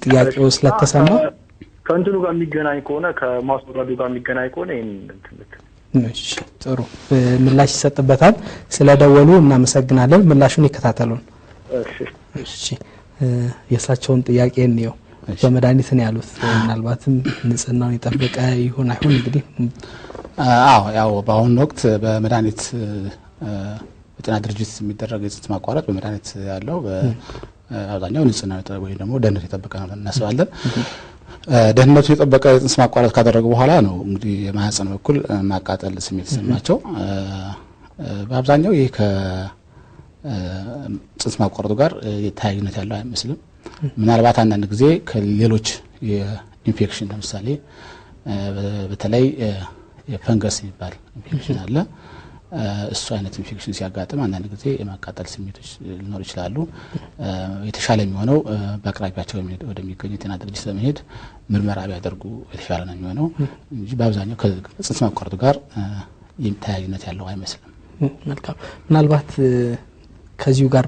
ጥያቄው ስለተሰማ ከእንትኑ ጋር የሚገናኝ ከሆነ ከማስወረዱ ጋር የሚገናኝ ከሆነ ይሄን እንትን እሺ ጥሩ ምላሽ ይሰጥበታል። ስለደወሉ እናመሰግናለን። ምላሹን ይከታተሉን። እሺ እሺ የእሳቸውን ጥያቄ እንየው። በመድኃኒት ነው ያሉት። ምናልባትም ንጽህናውን የጠበቀ ይሁን አይሁን እንግዲህ አዎ ያው በአሁኑ ወቅት በመድኃኒት በጤና ድርጅት የሚደረግ የጽንስ ማቋረጥ በመድኃኒት ያለው በአብዛኛው ንጽህና ወይም ደግሞ ደህንነቱ የጠበቀ ነው እናስባለን። ደህንነቱ የጠበቀ የጽንስ ማቋረጥ ካደረጉ በኋላ ነው እንግዲህ የማህፀን በኩል ማቃጠል ስሜት የተሰማቸው። በአብዛኛው ይህ ከጽንስ ማቋረጡ ጋር ተያያዥነት ያለው አይመስልም። ምናልባት አንዳንድ ጊዜ ከሌሎች የኢንፌክሽን ለምሳሌ በተለይ የፈንገስ የሚባል ኢንፌክሽን አለ። እሱ አይነት ኢንፌክሽን ሲያጋጥም አንዳንድ ጊዜ የማቃጠል ስሜቶች ሊኖሩ ይችላሉ። የተሻለ የሚሆነው በአቅራቢያቸው ወደሚገኙ የጤና ድርጅት በመሄድ ምርመራ ቢያደርጉ የተሻለ ነው የሚሆነው እንጂ በአብዛኛው ከጽንስ ማቋረጡ ጋር ተያያዥነት ያለው አይመስልም። መልካም። ምናልባት ከዚሁ ጋር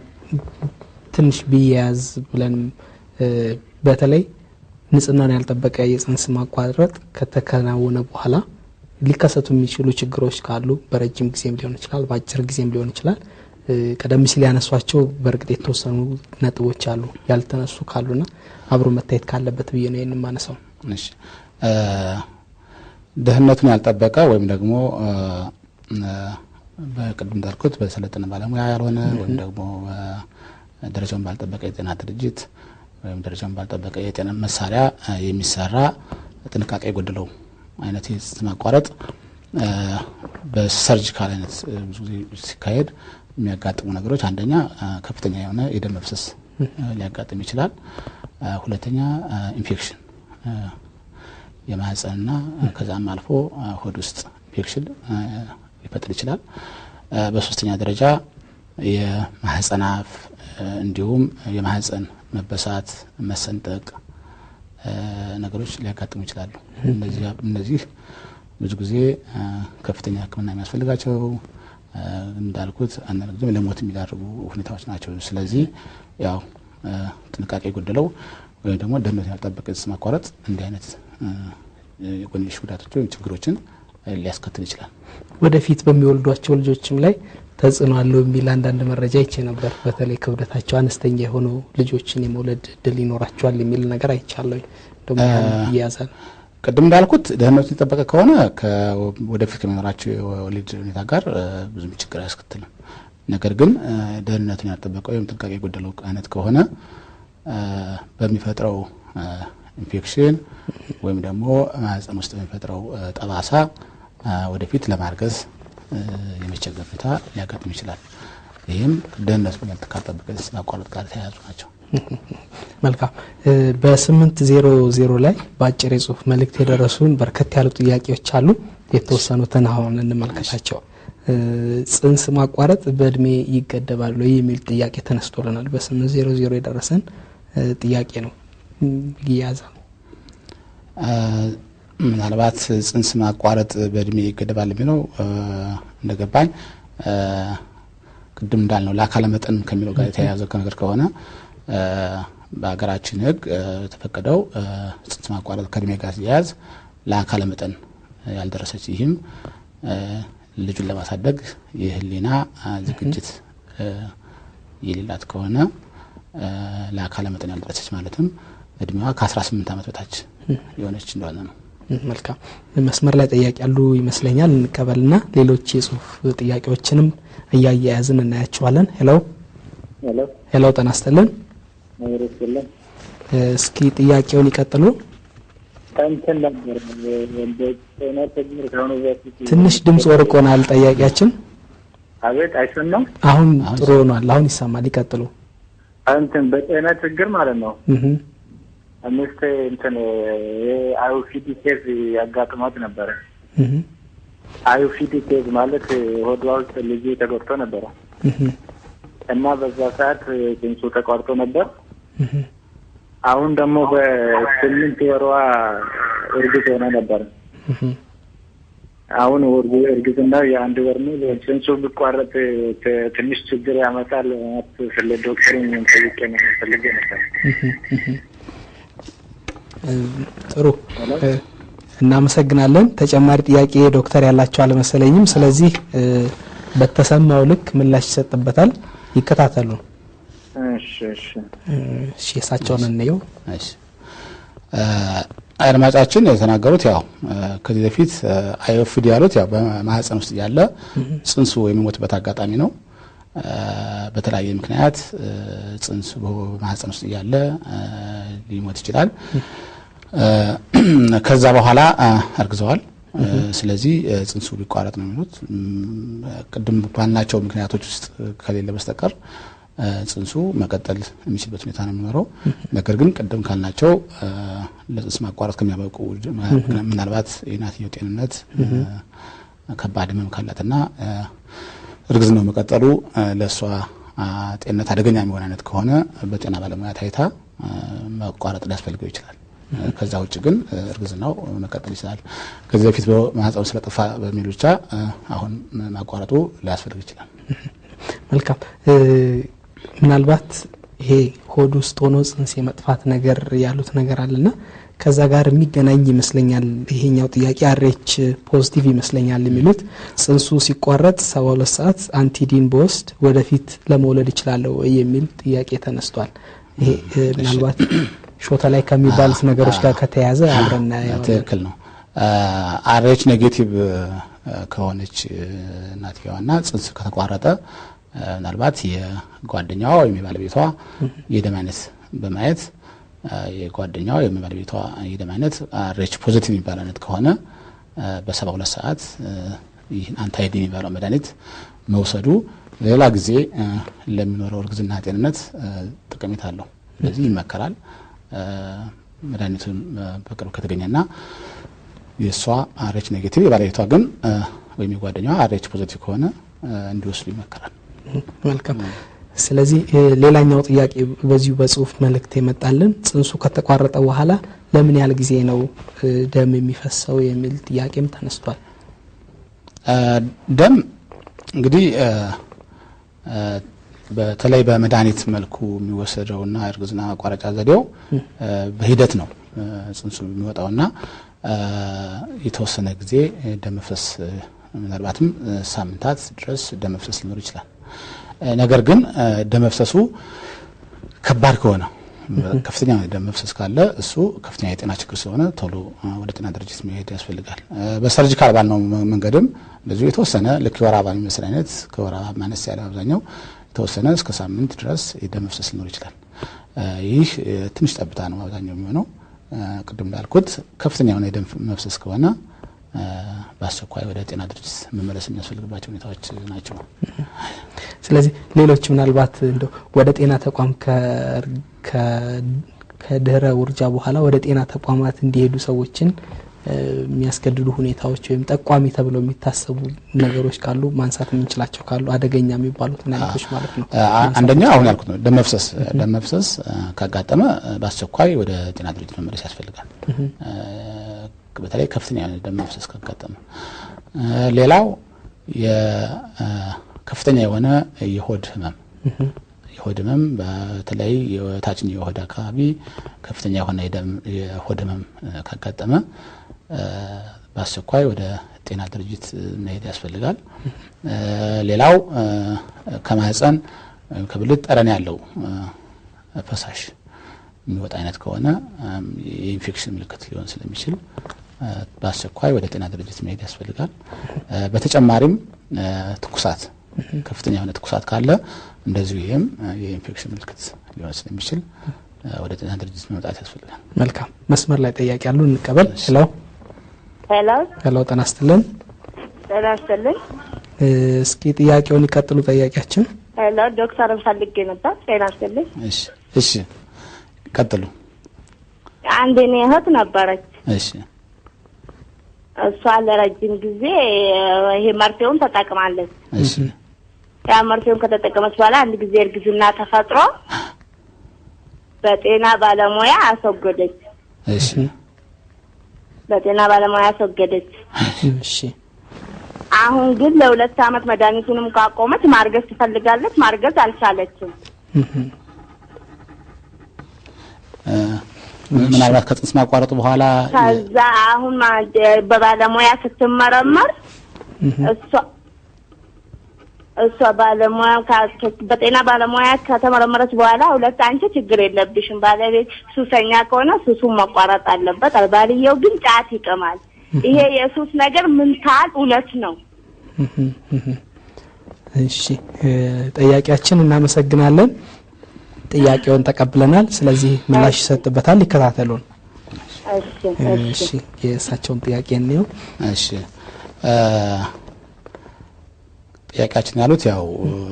ትንሽ ቢያያዝ ብለን በተለይ ንጽህናን ያልጠበቀ የጽንስ ማቋረጥ ከተከናወነ በኋላ ሊከሰቱ የሚችሉ ችግሮች ካሉ በረጅም ጊዜም ሊሆን ይችላል፣ በአጭር ጊዜም ሊሆን ይችላል። ቀደም ሲል ያነሷቸው በእርግጥ የተወሰኑ ነጥቦች አሉ ያልተነሱ ካሉና አብሮ መታየት ካለበት ብዬ ነው ይሄንን ማነሳው። እሺ ደህንነቱን ያልጠበቀ ወይም ደግሞ በቅድም እንዳልኩት በሰለጠነ ባለሙያ ያልሆነ ወይም ደግሞ ደረጃውን ባልጠበቀ የጤና ድርጅት ወይም ደረጃውን ባልጠበቀ የጤና መሳሪያ የሚሰራ ጥንቃቄ የጎደለው አይነት የጽንስ ማቋረጥ በሰርጂካል አይነት ብዙ ጊዜ ሲካሄድ የሚያጋጥሙ ነገሮች አንደኛ ከፍተኛ የሆነ የደም መፍሰስ ሊያጋጥም ይችላል። ሁለተኛ ኢንፌክሽን የማህፀንና ከዛም አልፎ ሆድ ውስጥ ኢንፌክሽን ሊፈጥር ይችላል። በሶስተኛ ደረጃ የማህፀን አፍ እንዲሁም የማህፀን መበሳት፣ መሰንጠቅ ነገሮች ሊያጋጥሙ ይችላሉ። እነዚህ ብዙ ጊዜ ከፍተኛ ሕክምና የሚያስፈልጋቸው እንዳልኩት አንዳንድ ጊዜ ለሞት የሚዳርጉ ሁኔታዎች ናቸው። ስለዚህ ያው ጥንቃቄ የጎደለው ወይም ደግሞ ደህንነቱን ያልጠበቀ ጽንስ ማቋረጥ እንዲህ አይነት የጎንዮሽ ጉዳቶች ወይም ችግሮችን ሊያስከትል ይችላል። ወደፊት በሚወልዷቸው ልጆችም ላይ ተጽዕኖ አለው የሚል አንዳንድ መረጃ አይቼ ነበር። በተለይ ክብደታቸው አነስተኛ የሆኑ ልጆችን የመውለድ እድል ይኖራቸዋል የሚል ነገር አይቻለሁ። እንደውም ይያዛል። ቅድም እንዳልኩት ደህንነቱን የጠበቀ ከሆነ ወደፊት ከሚኖራቸው የወሊድ ሁኔታ ጋር ብዙም ችግር አያስከትልም። ነገር ግን ደህንነቱን ያልጠበቀ ወይም ጥንቃቄ የጎደለው አይነት ከሆነ በሚፈጥረው ኢንፌክሽን ወይም ደግሞ ማህፀን ውስጥ በሚፈጥረው ጠባሳ ወደፊት ለማርገዝ የመቸገር ሁኔታ ሊያጋጥም ይችላል። ይህም ደህንነቱን ካልጠበቀ ጽንስ ማቋረጥ ጋር የተያያዙ ናቸው። መልካም። በ800 ላይ በአጭር የጽሁፍ መልእክት የደረሱን በርከት ያሉ ጥያቄዎች አሉ። የተወሰኑትን አሁን እንመልከታቸው። ጽንስ ማቋረጥ በእድሜ ይገደባል ወይ የሚል ጥያቄ ተነስቶልናል። በ800 የደረሰን ጥያቄ ነው። ይያዛል። ምናልባት ጽንስ ማቋረጥ በእድሜ ይገደባል የሚለው እንደገባኝ ቅድም እንዳልነው ለአካለ መጠን ከሚለው ጋር የተያያዘ ነገር ከሆነ በሀገራችን ሕግ የተፈቀደው ጽንስ ማቋረጥ ከእድሜ ጋር ሲያያዝ ለአካለ መጠን ያልደረሰች ይህም ልጁን ለማሳደግ የህሊና ዝግጅት የሌላት ከሆነ ለአካለ መጠን ያልደረሰች ማለትም እድሜዋ ከ18 ዓመት በታች የሆነች እንደሆነ ነው። መልካም። መስመር ላይ ጥያቄ ያሉ ይመስለኛል። እንቀበልና ሌሎች የጽሁፍ ጥያቄዎችንም እያያያዝን እናያቸዋለን። ሄሎ ሄሎ፣ ጤና ይስጥልን። እስኪ ጥያቄውን ይቀጥሉ። ትንሽ ድምጽ ወርቆናል ጠያቂያችን። አቤት፣ አይሰማም? አሁን ጥሩ ሆኗል። አሁን ይሰማል። ይቀጥሉ። እንትን በጤና ችግር ማለት ነው። ሚስቴ እንትን የ IUCD case ያጋጥማት ነበረ። IUFD case ማለት ሆዷ ውስጥ ልጁ ተጎድቶ ነበረ እና በዛ ሰዓት ጽንሱ ተቋርጦ ነበር። አሁን ደግሞ በ8 ወሯ እርግዝ ሆና ነበር። አሁን እርግዝናው የ1 ወር ነው። ጽንሱ ቢቋረጥ ትንሽ ችግር ያመጣል። ስለ ዶክተር ጠይቄ ነው ፈልጌ ነበር። ጥሩ እናመሰግናለን። ተጨማሪ ጥያቄ ዶክተር ያላቸው አልመሰለኝም። ስለዚህ በተሰማው ልክ ምላሽ ይሰጥበታል። ይከታተሉ። እሺ እሺ እሺ እሳቸውን እንየው። እሺ አድማጫችን የተናገሩት ያው ከዚህ በፊት IUFD ያሉት ያው በማህፀን ውስጥ ያለ ጽንሱ የሚሞትበት አጋጣሚ ነው። በተለያየ ምክንያት ጽንሱ በማህፀን ውስጥ ያለ ሊሞት ይችላል። ከዛ በኋላ አርግዘዋል። ስለዚህ ጽንሱ ቢቋረጥ ነው የሚሉት። ቅድም ባልናቸው ምክንያቶች ውስጥ ከሌለ በስተቀር ጽንሱ መቀጠል የሚችልበት ሁኔታ ነው የሚኖረው። ነገር ግን ቅድም ካልናቸው ለጽንስ ማቋረጥ ከሚያበቁ ምናልባት የእናትየው ጤንነት ከባድ ህመም ካላትና እርግዝናው መቀጠሉ ለሷ ጤንነት አደገኛ የሚሆን አይነት ከሆነ በጤና ባለሙያ ታይታ መቋረጥ ሊያስፈልገው ይችላል። ከዛ ውጭ ግን እርግዝናው መቀጠል ይችላል። ከዚህ በፊት በማህፀኑ ስለጠፋ በሚል ብቻ አሁን ማቋረጡ ሊያስፈልግ ይችላል። መልካም። ምናልባት ይሄ ሆድ ውስጥ ሆኖ ጽንስ የመጥፋት ነገር ያሉት ነገር አለና ከዛ ጋር የሚገናኝ ይመስለኛል። ይሄኛው ጥያቄ RH positive ይመስለኛል የሚሉት ጽንሱ ሲቋረጥ 72 ሰዓት anti-D ን በወስድ ወደፊት ለመውለድ ይችላል የሚል ጥያቄ ተነስቷል። ይሄ ምናልባት ሾተ ላይ ከሚባሉት ነገሮች ጋር ከተያያዘ አብረን እናየዋለን። ትክክል ነው። RH negative ከሆነች እናትየዋና ጽንስ ከተቋረጠ ምናልባት የጓደኛዋ ወይም የባለቤቷ የደም አይነት በማየት የጓደኛዋ ወይም የባለቤቷ የደም አይነት RH positive የሚባል አይነት ከሆነ በ72 ሰዓት ይህን anti-D የሚባለው መድኃኒት መውሰዱ ሌላ ጊዜ ለሚኖረው እርግዝና ጤንነት ጠቀሜታ አለው። ስለዚህ ይመከራል። መድኃኒቱን በቅርብ ከተገኘና የሷ RH negative የባለቤቷ ግን ወይም የጓደኛዋ RH positive ከሆነ እንዲወስዱ ይመከራል። መልካም። ስለዚህ ሌላኛው ጥያቄ በዚሁ በጽሁፍ መልእክት የመጣልን ጽንሱ ከተቋረጠ በኋላ ለምን ያህል ጊዜ ነው ደም የሚፈሰው የሚል ጥያቄም ተነስቷል። ደም እንግዲህ በተለይ በመድኃኒት መልኩ የሚወሰደውና እርግዝና ማቋረጫ ዘዴው በሂደት ነው ጽንሱ የሚወጣውና የተወሰነ ጊዜ ደም መፍሰስ ምናልባትም ሳምንታት ድረስ ደም መፍሰስ ሊኖር ይችላል። ነገር ግን ደም መፍሰሱ ከባድ ከሆነ ከፍተኛ ደም መፍሰስ ካለ እሱ ከፍተኛ የጤና ችግር ስለሆነ ቶሎ ወደ ጤና ድርጅት መሄድ ያስፈልጋል። በ surgical ባልነው መንገድም እንደዚሁ የተወሰነ ልክ የወር አበባ የሚመስል አይነት ከወር አበባ ማነስ ያለ አብዛኛው የተወሰነ እስከ ሳምንት ድረስ የደም መፍሰስ ሊኖር ይችላል። ይህ ትንሽ ጠብታ ነው አብዛኛው የሚሆነው። ቅድም እንዳልኩት ከፍተኛ የሆነ የደም መፍሰስ ከሆነ በአስቸኳይ ወደ ጤና ድርጅት መመለስ የሚያስፈልግባቸው ሁኔታዎች ናቸው። ስለዚህ ሌሎች ምናልባት እንደው ወደ ጤና ተቋም ከድህረ ውርጃ በኋላ ወደ ጤና ተቋማት እንዲሄዱ ሰዎችን የሚያስገድዱ ሁኔታዎች ወይም ጠቋሚ ተብለው የሚታሰቡ ነገሮች ካሉ ማንሳት የምንችላቸው ካሉ አደገኛ የሚባሉት አይነቶች ማለት ነው። አንደኛው አሁን ያልኩት ነው፣ ደም መፍሰስ። ደም መፍሰስ ካጋጠመ በአስቸኳይ ወደ ጤና ድርጅት መመለስ ያስፈልጋል። በተለይ ከፍተኛ የሆነ ደም መፍሰስ ካጋጠመ። ሌላው ከፍተኛ የሆነ የሆድ ህመም፣ የሆድ ህመም በተለይ የታችኛው የሆድ አካባቢ ከፍተኛ የሆነ የሆድ ህመም ካጋጠመ በአስቸኳይ ወደ ጤና ድርጅት መሄድ ያስፈልጋል። ሌላው ከማህፀን ወይም ከብልት ጠረን ያለው ፈሳሽ የሚወጣ አይነት ከሆነ የኢንፌክሽን ምልክት ሊሆን ስለሚችል በአስቸኳይ ወደ ጤና ድርጅት መሄድ ያስፈልጋል። በተጨማሪም ትኩሳት፣ ከፍተኛ የሆነ ትኩሳት ካለ እንደዚሁ ይሄም የኢንፌክሽን ምልክት ሊሆን ስለሚችል ወደ ጤና ድርጅት መምጣት ያስፈልጋል። መልካም። መስመር ላይ ጥያቄ ያሉ እንቀበል። ሄሎ ሄሎ ሄሎ፣ ጤና ይስጥልን። ጤና ይስጥልኝ። እስኪ ጥያቄውን ይቀጥሉ ጠያቂያችን። ሄሎ፣ ዶክተርን ፈልጌ ነበር። ጤና ይስጥልኝ። እሺ እሺ፣ ቀጥሉ። አንድ እኔ እህት ነበረች። እሺ። እሷ ለረጅም ጊዜ ይሄ መርፌውን ተጠቅማለች። እሺ። ያ መርፌውን ከተጠቀመች በኋላ አንድ ጊዜ እርግዝና ተፈጥሮ በጤና ባለሙያ አስወገደች። እሺ። በጤና ባለሙያ አስወገደች። እሺ። አሁን ግን ለ2 አመት መድኃኒቱንም ካቆመች ማርገዝ ትፈልጋለች። ማርገዝ አልቻለችም። ምናልባት ከጽንስ ማቋረጡ በኋላ ከዛ አሁን በባለሙያ ስትመረመር እሷ ባለሙያ በጤና ባለሙያ ከተመረመረች በኋላ 2 አንቺ ችግር የለብሽም፣ ባለቤት ሱሰኛ ከሆነ ሱሱን መቋረጥ አለበት። ባልየው ግን ጫት ይቅማል። ይሄ የሱስ ነገር ምን ታል እውነት ነው? እሺ፣ ጠያቂያችን እናመሰግናለን። ጥያቄውን ተቀብለናል። ስለዚህ ምላሽ ይሰጥበታል። ይከታተሉን። እሺ። እሺ፣ የእሳቸውን ጥያቄ እንየው። እሺ፣ ጥያቄያችን ያሉት ያው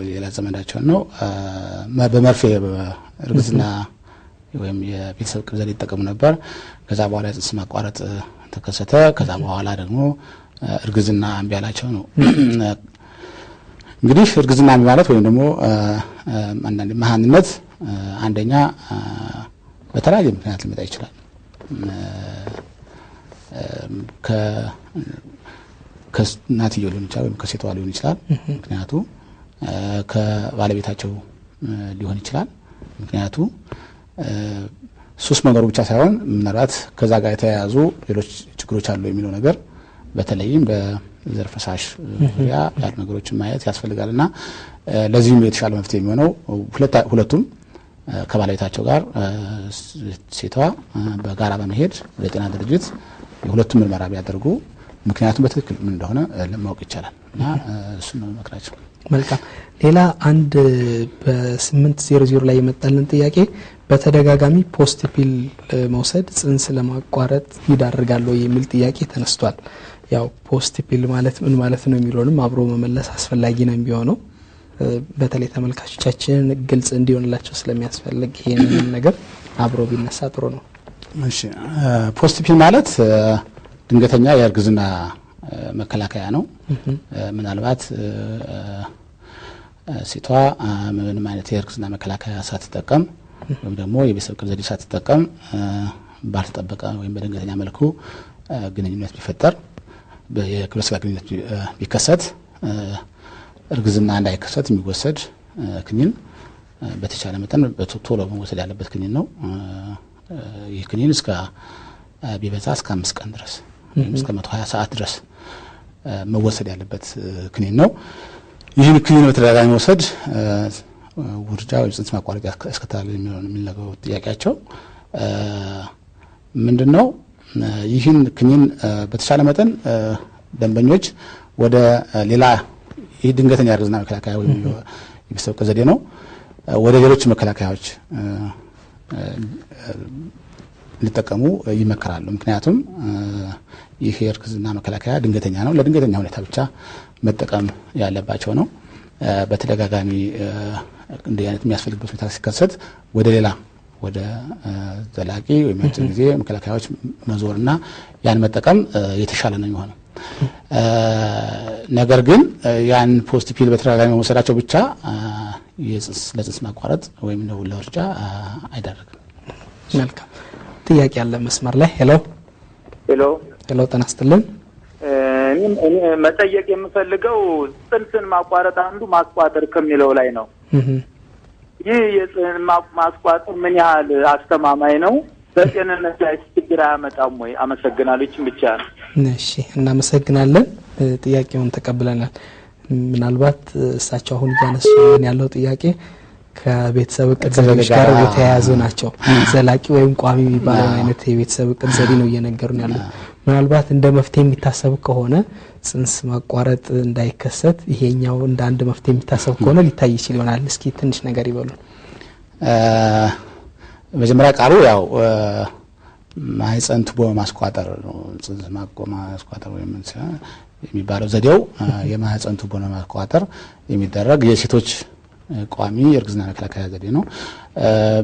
ሌላ ዘመዳቸውን ነው። በመርፌ እርግዝና ወይም የቤተሰብ እቅድ ዘዴ ይጠቀሙ ነበር። ከዛ በኋላ የጽንስ ማቋረጥ ተከሰተ። ከዛ በኋላ ደግሞ እርግዝና እምቢ አላቸው ነው። እንግዲህ እርግዝና እምቢ ማለት ወይም ደግሞ አንዳንድ መሀንነት አንደኛ በተለያየ ምክንያት ሊመጣ ይችላል። ከእናትየው ሊሆን ይችላል ወይም ከሴቷ ሊሆን ይችላል። ምክንያቱ ከባለቤታቸው ሊሆን ይችላል። ምክንያቱ ሱስ መኖሩ ብቻ ሳይሆን ምናልባት ከዛ ጋር የተያያዙ ሌሎች ችግሮች አሉ የሚለው ነገር በተለይም በዘር ፈሳሽ ዙሪያ ያሉ ነገሮችን ማየት ያስፈልጋልና ለዚህም የተሻለ መፍትሄ የሚሆነው ሁለቱም ከባለቤታቸው ጋር ሴቷ በጋራ በመሄድ ወደ ጤና ድርጅት የሁለቱም ምርመራ ቢያደርጉ ምክንያቱም በትክክል ምን እንደሆነ ለማወቅ ይቻላል እና እሱን ነው የምመክራቸው። መልካም። ሌላ አንድ በ800 ላይ የመጣልን ጥያቄ በተደጋጋሚ post pill መውሰድ ጽንስ ለማቋረጥ ይዳርጋል ወይ የሚል ጥያቄ ተነስቷል። ያው post pill ማለት ምን ማለት ነው የሚለውንም አብሮ መመለስ አስፈላጊ ነው የሚሆነው። በተለይ ተመልካቾቻችን ግልጽ እንዲሆንላቸው ስለሚያስፈልግ ይሄንን ነገር አብሮ ቢነሳ ጥሩ ነው። እሺ፣ post pill ማለት ድንገተኛ የእርግዝና መከላከያ ነው። ምናልባት ሴቷ ምንም አይነት የእርግዝና መከላከያ ሳትጠቀም ወይም ደግሞ የቤተሰብ እቅድ ዘዴ ሳትጠቀም ባልተጠበቀ ወይም በድንገተኛ መልኩ ግንኙነት ቢፈጠር የግብረ ስጋ ግንኙነት ቢከሰት እርግዝና እንዳይከሰት የሚወሰድ ክኒን በተቻለ መጠን ቶሎ መወሰድ ያለበት ክኒን ነው። ይህ ክኒን እስከ ቢበዛ እስከ 5 ቀን ድረስ ወይም እስከ 120 ሰዓት ድረስ መወሰድ ያለበት ክኒን ነው። ይህን ክኒን በተደጋጋሚ መውሰድ ውርጃ ወይም ጽንስ ማቋረጥ ያስከትላል የሚለው ጥያቄያቸው ምንድነው? ይህን ክኒን በተቻለ መጠን ደንበኞች ወደ ሌላ ይህ ድንገተኛ እርግዝና መከላከያ ወይም የቤተሰብ እቅድ ዘዴ ነው፣ ወደ ሌሎች መከላከያዎች ሊጠቀሙ ይመከራሉ። ምክንያቱም ይህ የእርግዝና መከላከያ ድንገተኛ ነው፣ ለድንገተኛ ሁኔታ ብቻ መጠቀም ያለባቸው ነው። በተደጋጋሚ እንዲህ አይነት የሚያስፈልግበት ሁኔታ ሲከሰት ወደ ሌላ ወደ ዘላቂ ወይም አጭር ጊዜ መከላከያዎች መዞርና ያን መጠቀም የተሻለ ነው የሚሆነው። ነገር ግን ያን post pill በተደጋጋሚ መውሰዳቸው ብቻ ለጽንስ ማቋረጥ ወይም ለውርጃ አይዳርግም። መልካም። ጥያቄ አለ መስመር ላይ። ሄሎ። ሄሎ። ሄሎ፣ ጤና ይስጥልን። እኔ መጠየቅ የምፈልገው ጽንስን ማቋረጥ አንዱ ማስቋጠር ከሚለው ላይ ነው። ይህ የጽንስ ማስቋጠር ምን ያህል አስተማማኝ ነው? በጤንነት ላይ ችግር አያመጣም ወይ? አመሰግናለሁ። ይህችን ብቻ ነው። እሺ፣ እናመሰግናለን። ጥያቄውን ተቀብለናል። ምናልባት እሳቸው አሁን እያነሱ ያለው ጥያቄ ከቤተሰብ እቅድ ዘዴዎች ጋር የተያያዙ ናቸው። ዘላቂ ወይም ቋሚ የሚባለው አይነት የቤተሰብ እቅድ ዘዴ ነው እየነገሩን ያሉት። ምናልባት እንደ መፍትሄ የሚታሰብ ከሆነ ጽንስ ማቋረጥ እንዳይከሰት ይሄኛው እንደ አንድ መፍትሄ የሚታሰብ ከሆነ ሊታይ ይችል ይሆናል። እስኪ ትንሽ ነገር ይበሉ። መጀመሪያ ቃሉ ያው ማህፀን ቱቦ ማስቋጠር ነው። ጽንስ ማስቋጠር ወይም የሚባለው ዘዴው የማህፀን ቱቦ ለማስቋጠር የሚደረግ የሴቶች ቋሚ የእርግዝና መከላከያ ዘዴ ነው።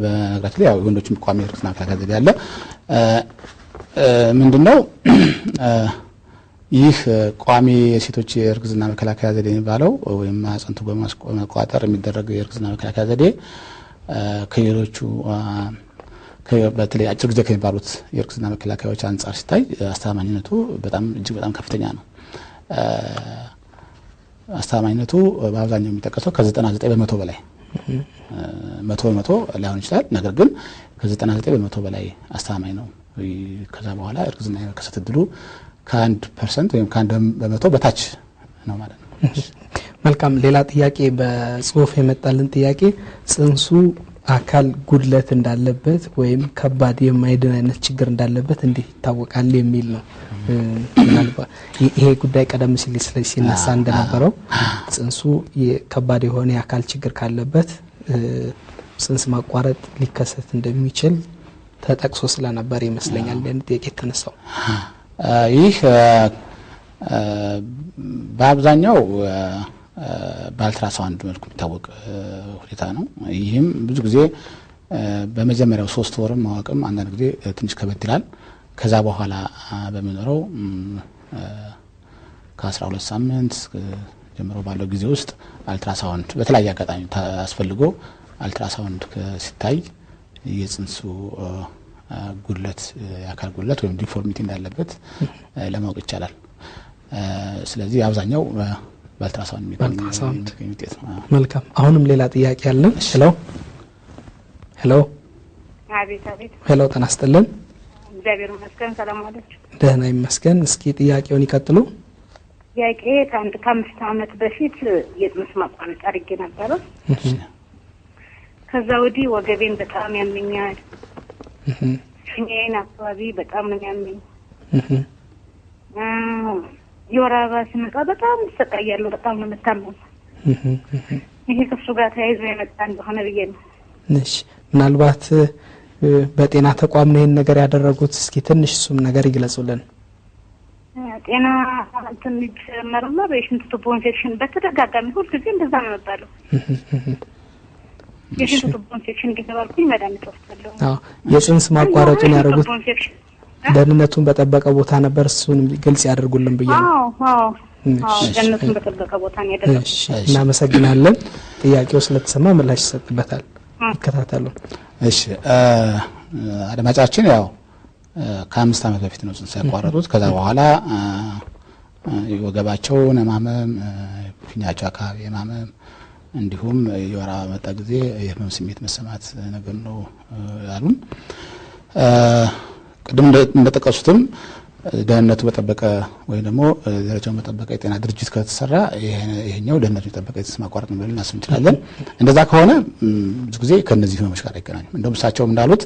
በነገራችን ላይ ያው የወንዶችም ቋሚ የእርግዝና መከላከያ ዘዴ አለ። ምንድነው? ይህ ቋሚ የሴቶች የእርግዝና መከላከያ ዘዴ የሚባለው ወይም ማህፀን ቱቦ በመቋጠር የሚደረግ የእርግዝና መከላከያ ዘዴ ከሌሎቹ በተለይ አጭር ጊዜ ከሚባሉት የእርግዝና መከላከያዎች አንጻር ሲታይ አስተማማኝነቱ በጣም እጅግ በጣም ከፍተኛ ነው። አስተማማኝነቱ በአብዛኛው የሚጠቀሰው ከ99% በላይ 100% ላይሆን ይችላል። ነገር ግን ከ99% በላይ አስተማማኝ ነው። ከዛ በኋላ እርግዝና የመከሰት እድሉ ከ1% ወይም ከ1% በታች ነው ማለት ነው። መልካም። ሌላ ጥያቄ በጽሁፍ የመጣልን ጥያቄ ጽንሱ አካል ጉድለት እንዳለበት ወይም ከባድ የማይድን አይነት ችግር እንዳለበት እንዴት ይታወቃል የሚል ነው። ምናልባት ይሄ ጉዳይ ቀደም ሲል ሲነሳ እንደነበረው ጽንሱ ከባድ የሆነ የአካል ችግር ካለበት ጽንስ ማቋረጥ ሊከሰት እንደሚችል ተጠቅሶ ስለነበር ይመስለኛል ያን ጥያቄ የተነሳው። ይህ በአብዛኛው በአልትራሳውንድ መልኩ የሚታወቅ ሁኔታ ነው። ይህም ብዙ ጊዜ በመጀመሪያው 3 ወርም ማወቅም አንዳንድ ጊዜ ትንሽ ከበድ ይላል። ከዛ በኋላ በሚኖረው ከ12 ሳምንት ጀምሮ ባለው ጊዜ ውስጥ አልትራሳውንድ በተለያየ አጋጣሚ አስፈልጎ አልትራሳውንድ ሲታይ የጽንሱ ጉድለት የአካል ጉድለት ወይም deformity እንዳለበት ለማወቅ ይቻላል። ስለዚህ አብዛኛው በአልትራሳውንድ የሚገኝ ውጤት ነው። መልካም። አሁንም ሌላ ጥያቄ አለን። Hello hello። አቤት አቤት። Hello፣ ጤና ይስጥልን። እግዚአብሔር ይመስገን፣ ሰላም ዋላችሁ? ደህና ይመስገን። እስኪ ጥያቄውን ይቀጥሉ። ጥያቄ ከ5 ዓመት በፊት የጽንስ ማቋረጥ አድርጌ ነበረ። ከዛ ወዲህ ወገቤን በጣም ያመኛል። ፊኛዬን አካባቢ በጣም ነው የሚያመኝ። የወር አበባ ሲመጣ በጣም እሰቃያለሁ። በጣም ነው የምታመመው። ይሄ ከሱ ጋር ተያይዞ የመጣ እንደሆነ ብዬ ነው። እሺ፣ ምናልባት በጤና ተቋም ነው ይሄን ነገር ያደረጉት? እስኪ ትንሽ እሱም ነገር ይግለጹልን። ጤና ትንሽ መርመር የሽንት ቱቦ ኢንፌክሽን በተደጋጋሚ ሁልጊዜ እንደዛ ነው የሚባለው። የሽንት ቱቦ ኢንፌክሽን እየተባልኩኝ መድኃኒት ወስዳለሁ። አዎ፣ የጽንስ ማቋረጡን ያደረጉት ደህንነቱን በጠበቀ ቦታ ነበር። እሱን ግልጽ ያደርጉልን ብዬ ነው። አዎ አዎ፣ ደህንነቱን በጠበቀ ቦታ ነው ያደረጉት። እሺ፣ እናመሰግናለን። ጥያቄው ስለተሰማ ምላሽ ይሰጥበታል። ይከታተሉ። እሺ፣ አድማጫችን ያው ከ5 ዓመት በፊት ነው ጽንስ ያቋረጡት። ከዛ በኋላ ወገባቸውን የማመም፣ ፊኛቸው አካባቢ የማመም እንዲሁም የወር አበባ በመጣ ጊዜ የህመም ስሜት መሰማት ነገር ነው ያሉን። ቅድም እንደጠቀሱትም ደህንነቱ በጠበቀ ወይም ደግሞ ደረጃውን በጠበቀ የጤና ድርጅት ከተሰራ ይሄኛው ደህንነቱ የጠበቀ የጽንስ ማቋረጥ ነው ብለን ልናስብ እንችላለን። እንደዛ ከሆነ ብዙ ጊዜ ከነዚህ ህመሞች ጋር አይገናኙም። እንደውም እሳቸውም እንዳሉት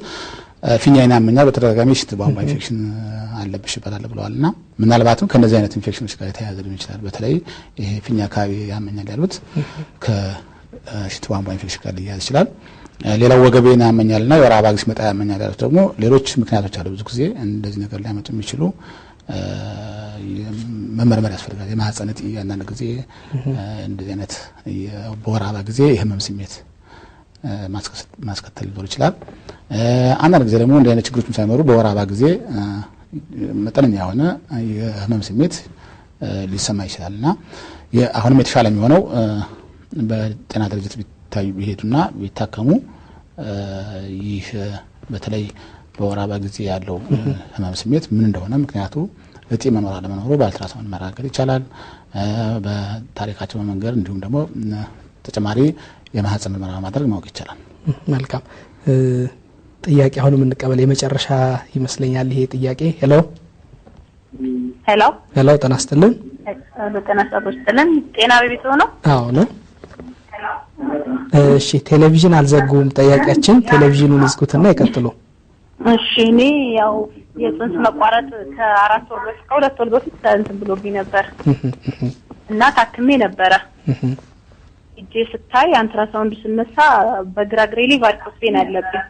ፊኛዬን ያመኛል፣ በተደጋጋሚ የሽንት ቧንቧ ኢንፌክሽን አለብሽ ይባላል ብለዋልና ምናልባትም ከነዚህ አይነት ኢንፌክሽኖች ጋር የተያያዘ ሊሆን ይችላል። በተለይ ይሄ ፊኛ አካባቢ ያመኛል ያሉት ከሽንት ቧንቧ ኢንፌክሽን ጋር ሊያያዝ ይችላል። ሌላው ወገቤን ያመኛልና የወር አበባ ሲመጣ ያመኛል ያሉት ደግሞ ሌሎች ምክንያቶች አሉ። ብዙ ጊዜ እንደዚህ ነገር ሊያመጡ የሚችሉ መመርመር ያስፈልጋል። የማህፀን እጢ አንዳንድ ጊዜ እንደዚህ አይነት በወር አበባ ጊዜ የህመም ስሜት ማስከተል ሊኖር ይችላል። አንዳንድ ጊዜ ደግሞ እንደዚህ አይነት ችግሮችም ሳይኖሩ በወር አበባ ጊዜ መጠነኛ የሆነ የህመም ስሜት ሊሰማ ይችላል እና አሁንም የተሻለ የሚሆነው በጤና ድርጅት ቢታዩ ቢሄዱና ቢታከሙ ይህ በተለይ በወር አበባ ጊዜ ያለው ህመም ስሜት ምን እንደሆነ ምክንያቱ እጢ መኖር አለመኖሩ በአልትራሳውንድ መረጋገጥ ይቻላል። በታሪካቸው በመንገር እንዲሁም ደግሞ ተጨማሪ የማህፀን ምርመራ ማድረግ ማወቅ ይቻላል። መልካም። ጥያቄ አሁንም እንቀበል። የመጨረሻ ይመስለኛል ይሄ ጥያቄ። Hello Hello Hello፣ ጤና ይስጥልን። ጤና ይስጥልን። ጤና በቤት ነው? አዎ ነው። እሺ፣ ቴሌቪዥን አልዘጉም ጠያቂያችን። ቴሌቪዥኑን ይዝጉትና ይቀጥሉ። እሺ፣ እኔ ያው የጽንስ መቋረጥ ከ4 ወር በፊት ከ2 ወር በፊት እንትን ብሎብኝ ነበር እና ታክሜ ነበረ። እጄ ስታይ አንትራሳውንድ ስነሳ በግራ እግሬ ላይ varicose vein አለብኝ።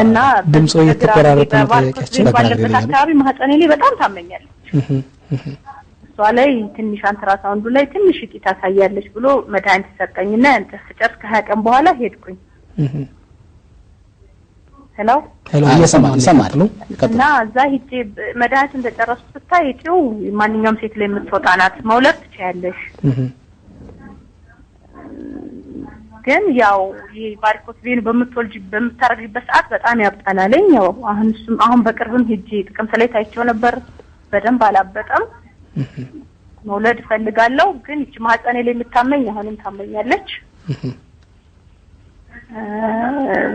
እና ድምጾ እየተቆራረጠ ነው ጠያቂያችን። ባለበት አካባቢ ማህፀኔ ላይ በጣም ታመኛለች። እሷ ላይ ትንሽ አንትራሳውንዱ ላይ ትንሽ እጢ ታሳያለች ብሎ መድኃኒት ሰጠኝና ያን ስጨርስ ከ20 ቀን በኋላ ሄድኩኝ። Hello Hello፣ እየሰማን ነው። እና እዛ ሂጄ መድኃኒት እንደጨረስኩ ስታይ እጢው ማንኛውም ሴት ላይ የምትወጣ ናት፣ መውለድ ትችያለሽ። ግን ያው ይሄ varicose vein በምትወልጂ በምታረግበት ሰዓት በጣም ያብጣላለኝ። ያው አሁን እሱም አሁን በቅርብም ሂጄ ጥቅምት ላይ ታይቼው ነበር፣ በደንብ አላበጠም። መውለድ እፈልጋለሁ፣ ግን ይቺ ማህፀኔ ላይ የምታመኝ አሁንም ታመኛለች።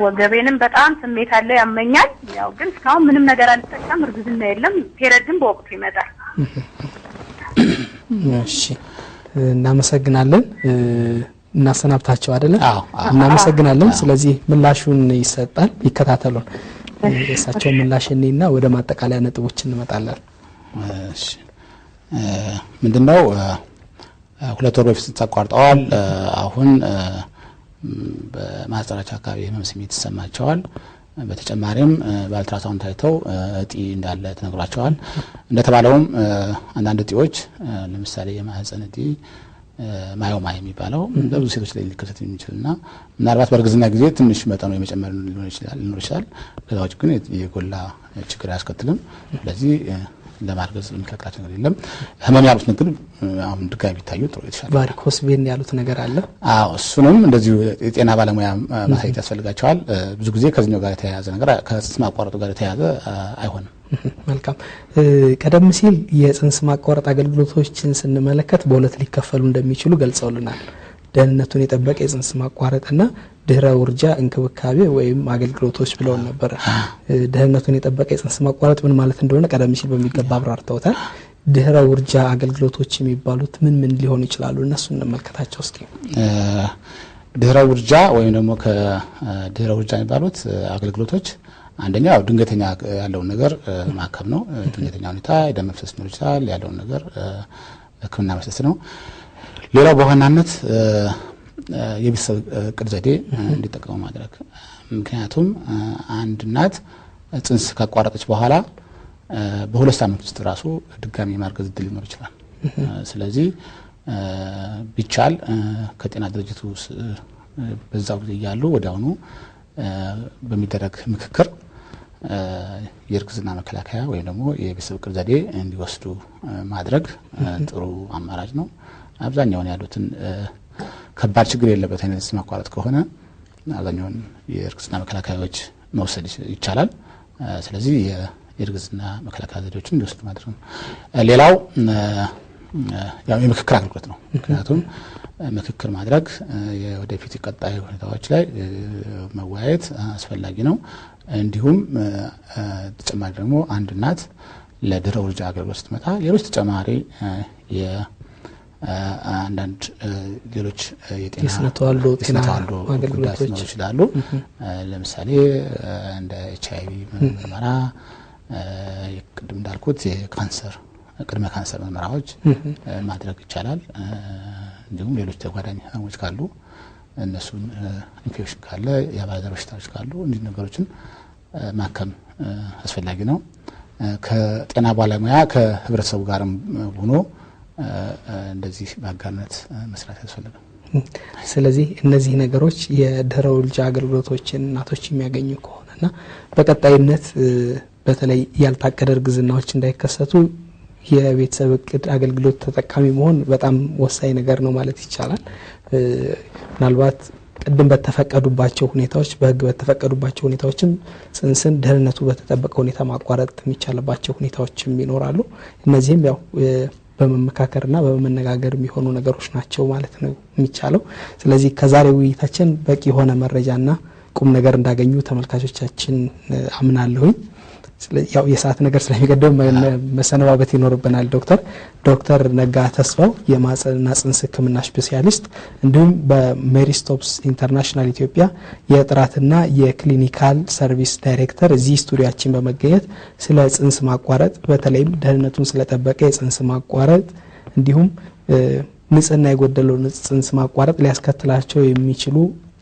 ወገቤንም በጣም ስሜት አለ፣ ያመኛል። ያው ግን እስካሁን ምንም ነገር አልጠቀም፣ እርግዝና የለም። Period ም በወቅቱ ይመጣል። እሺ፣ እናመሰግናለን። እናሰናብታቸው አይደለ? እናመሰግናለን። ስለዚህ ምላሹን ይሰጣል፣ ይከታተሉን። የእሳቸውን ምላሽ እኔና ወደ ማጠቃለያ ነጥቦች እንመጣለን። እሺ፣ ምንድነው 2 ወር በፊት ተቋርጠዋል። አሁን በማህፀናቸው አካባቢ ህመም ስሜት ይሰማቸዋል። በተጨማሪም በአልትራሳውንድ ታይተው እጢ እንዳለ ተነግሯቸዋል። እንደተባለውም አንዳንድ እጢዎች ለምሳሌ የማህፀን እጢ myoma የሚባለው በብዙ ሴቶች ላይ ሊከሰት የሚችልና ምናልባት በእርግዝና ጊዜ ትንሽ መጠኑ የመጨመር ሊኖር ይችላል። ከዛ ውጭ ግን የጎላ ችግር አያስከትልም። ስለዚህ ለማርገዝ የሚከለክላቸው ነገር የለም። ህመም ያሉት ነገር አሁን ድጋሚ ቢታዩ ጥሩ የተሻለ። Varicose vein ያሉት ነገር አለ። አዎ፣ እሱንም እንደዚሁ የጤና ባለሙያ ማሳየት ያስፈልጋቸዋል። ብዙ ጊዜ ከዚህኛው ጋር የተያያዘ ነገር ከጽንስ ማቋረጡ ጋር የተያያዘ አይሆንም። መልካም። ቀደም ሲል የጽንስ ማቋረጥ አገልግሎቶችን ስንመለከት በሁለት ሊከፈሉ እንደሚችሉ ገልጸውልናል። ደህንነቱን የጠበቀ የጽንስ ማቋረጥና ድህረ ውርጃ እንክብካቤ ወይም አገልግሎቶች ብለው ነበር። ደህንነቱን የጠበቀ የጽንስ ማቋረጥ ምን ማለት እንደሆነ ቀደም ሲል በሚገባ አብራርተውታል። ድህረ ውርጃ አገልግሎቶች የሚባሉት ምን ምን ሊሆኑ ይችላሉ? እነሱን እንመልከታቸው እስኪ። ድህረ ውርጃ ወይም ደግሞ ከድህረ ውርጃ የሚባሉት አገልግሎቶች አንደኛው ድንገተኛ ያለውን ነገር ማከም ነው። ድንገተኛ ሁኔታ የደም መፍሰስ ሊኖር ይችላል፣ ያለውን ነገር ሕክምና መስጠት ነው። ሌላው በዋናነት የቤተሰብ እቅድ ዘዴ እንዲጠቀሙ ማድረግ። ምክንያቱም አንድ እናት ጽንስ ካቋረጠች በኋላ በ2 ሳምንት ውስጥ ራሱ ድጋሚ የማርገዝ እድል ሊኖር ይችላል። ስለዚህ ቢቻል ከጤና ድርጅቱ በዛው ጊዜ እያሉ ወዲያውኑ በሚደረግ ምክክር የእርግዝና መከላከያ ወይም ደግሞ የቤተሰብ እቅድ ዘዴ እንዲወስዱ ማድረግ ጥሩ አማራጭ ነው። አብዛኛውን ያሉትን ከባድ ችግር የለበት አይነት ጽንስ ማቋረጥ ከሆነ አብዛኛውን የእርግዝና መከላከያዎች መውሰድ ይቻላል። ስለዚህ የእርግዝና መከላከያ ዘዴዎችን እንዲወስዱ ማድረግ ነው። ሌላው ያው የምክክር አገልግሎት ነው። ምክንያቱም ምክክር ማድረግ የወደፊት ቀጣይ ሁኔታዎች ላይ መወያየት አስፈላጊ ነው። እንዲሁም ተጨማሪ ደግሞ አንድ እናት ለድህረ ውርጃ አገልግሎት ስትመጣ ሌሎች ተጨማሪ አንዳንድ ሌሎች የጤና የስነ ተዋልዶ ጤና አገልግሎቶች ሊኖሩ ይችላሉ። ለምሳሌ እንደ HIV ምርመራ፣ ቅድም እንዳልኩት የካንሰር ቅድመ ካንሰር ምርመራዎች ማድረግ ይቻላል። እንዲሁም ሌሎች ተጓዳኝ ህመሞች ካሉ እነሱን ኢንፌክሽን ካለ የአባላዘር በሽታዎች ካሉ እንዲህ ነገሮችን ማከም አስፈላጊ ነው። ከጤና ባለሙያ ከህብረተሰቡ ጋርም ሆኖ እንደዚህ በአጋርነት መስራት ያስፈልጋል። ስለዚህ እነዚህ ነገሮች የድህረ ውልጃ አገልግሎቶችን እናቶች የሚያገኙ ከሆነና በቀጣይነት በተለይ ያልታቀደ እርግዝናዎች እንዳይከሰቱ የቤተሰብ እቅድ አገልግሎት ተጠቃሚ መሆን በጣም ወሳኝ ነገር ነው ማለት ይቻላል። ምናልባት ቅድም በተፈቀዱባቸው ሁኔታዎች በህግ በተፈቀዱባቸው ሁኔታዎችም ጽንስን ደህንነቱ በተጠበቀ ሁኔታ ማቋረጥ የሚቻልባቸው ሁኔታዎችም ይኖራሉ። እነዚህም ያው በመመካከርና በመነጋገር የሚሆኑ ነገሮች ናቸው ማለት ነው የሚቻለው። ስለዚህ ከዛሬው ውይይታችን በቂ የሆነ መረጃና ቁም ነገር እንዳገኙ ተመልካቾቻችን አምናለሁኝ። ያው የሰዓት ነገር ስለሚቀደም መሰነባበት ይኖርብናል። ዶክተር ነጋ ተስፋው የማህፀንና ጽንስ ሕክምና ስፔሻሊስት እንዲሁም በሜሪ ስቶፕስ ኢንተርናሽናል ኢትዮጵያ የጥራትና የ clinical service ዳይሬክተር እዚህ ስቱዲያችን በመገኘት ስለ ጽንስ ማቋረጥ በተለይም ደህንነቱን ስለጠበቀ የጽንስ ማቋረጥ እንዲሁም ንጽህና የጎደለው ጽንስ ማቋረጥ ሊያስከትላቸው የሚችሉ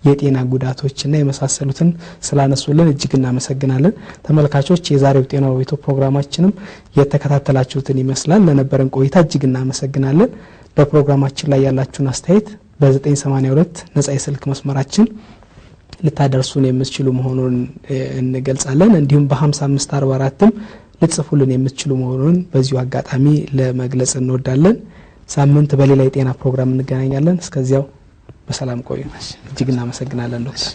የጤና ጉዳቶችና የመሳሰሉትን ስላነሱልን እጅግ እናመሰግናለን። ተመልካቾች የዛሬው ጤና በቤቶ ፕሮግራማችንም የተከታተላችሁትን ይመስላል። ለነበረን ቆይታ እጅግ እናመሰግናለን። በፕሮግራማችን ላይ ያላችሁን አስተያየት በ982 ነጻ የስልክ መስመራችን ልታደርሱን የምትችሉ መሆኑን እንገልጻለን። እንዲሁም በ5544ም ልትጽፉልን የምትችሉ መሆኑን በዚሁ አጋጣሚ ለመግለጽ እንወዳለን። ሳምንት በሌላ የጤና ፕሮግራም እንገናኛለን። እስከዚያው በሰላም ቆዩ። እጅግ እናመሰግናለን ዶክተር።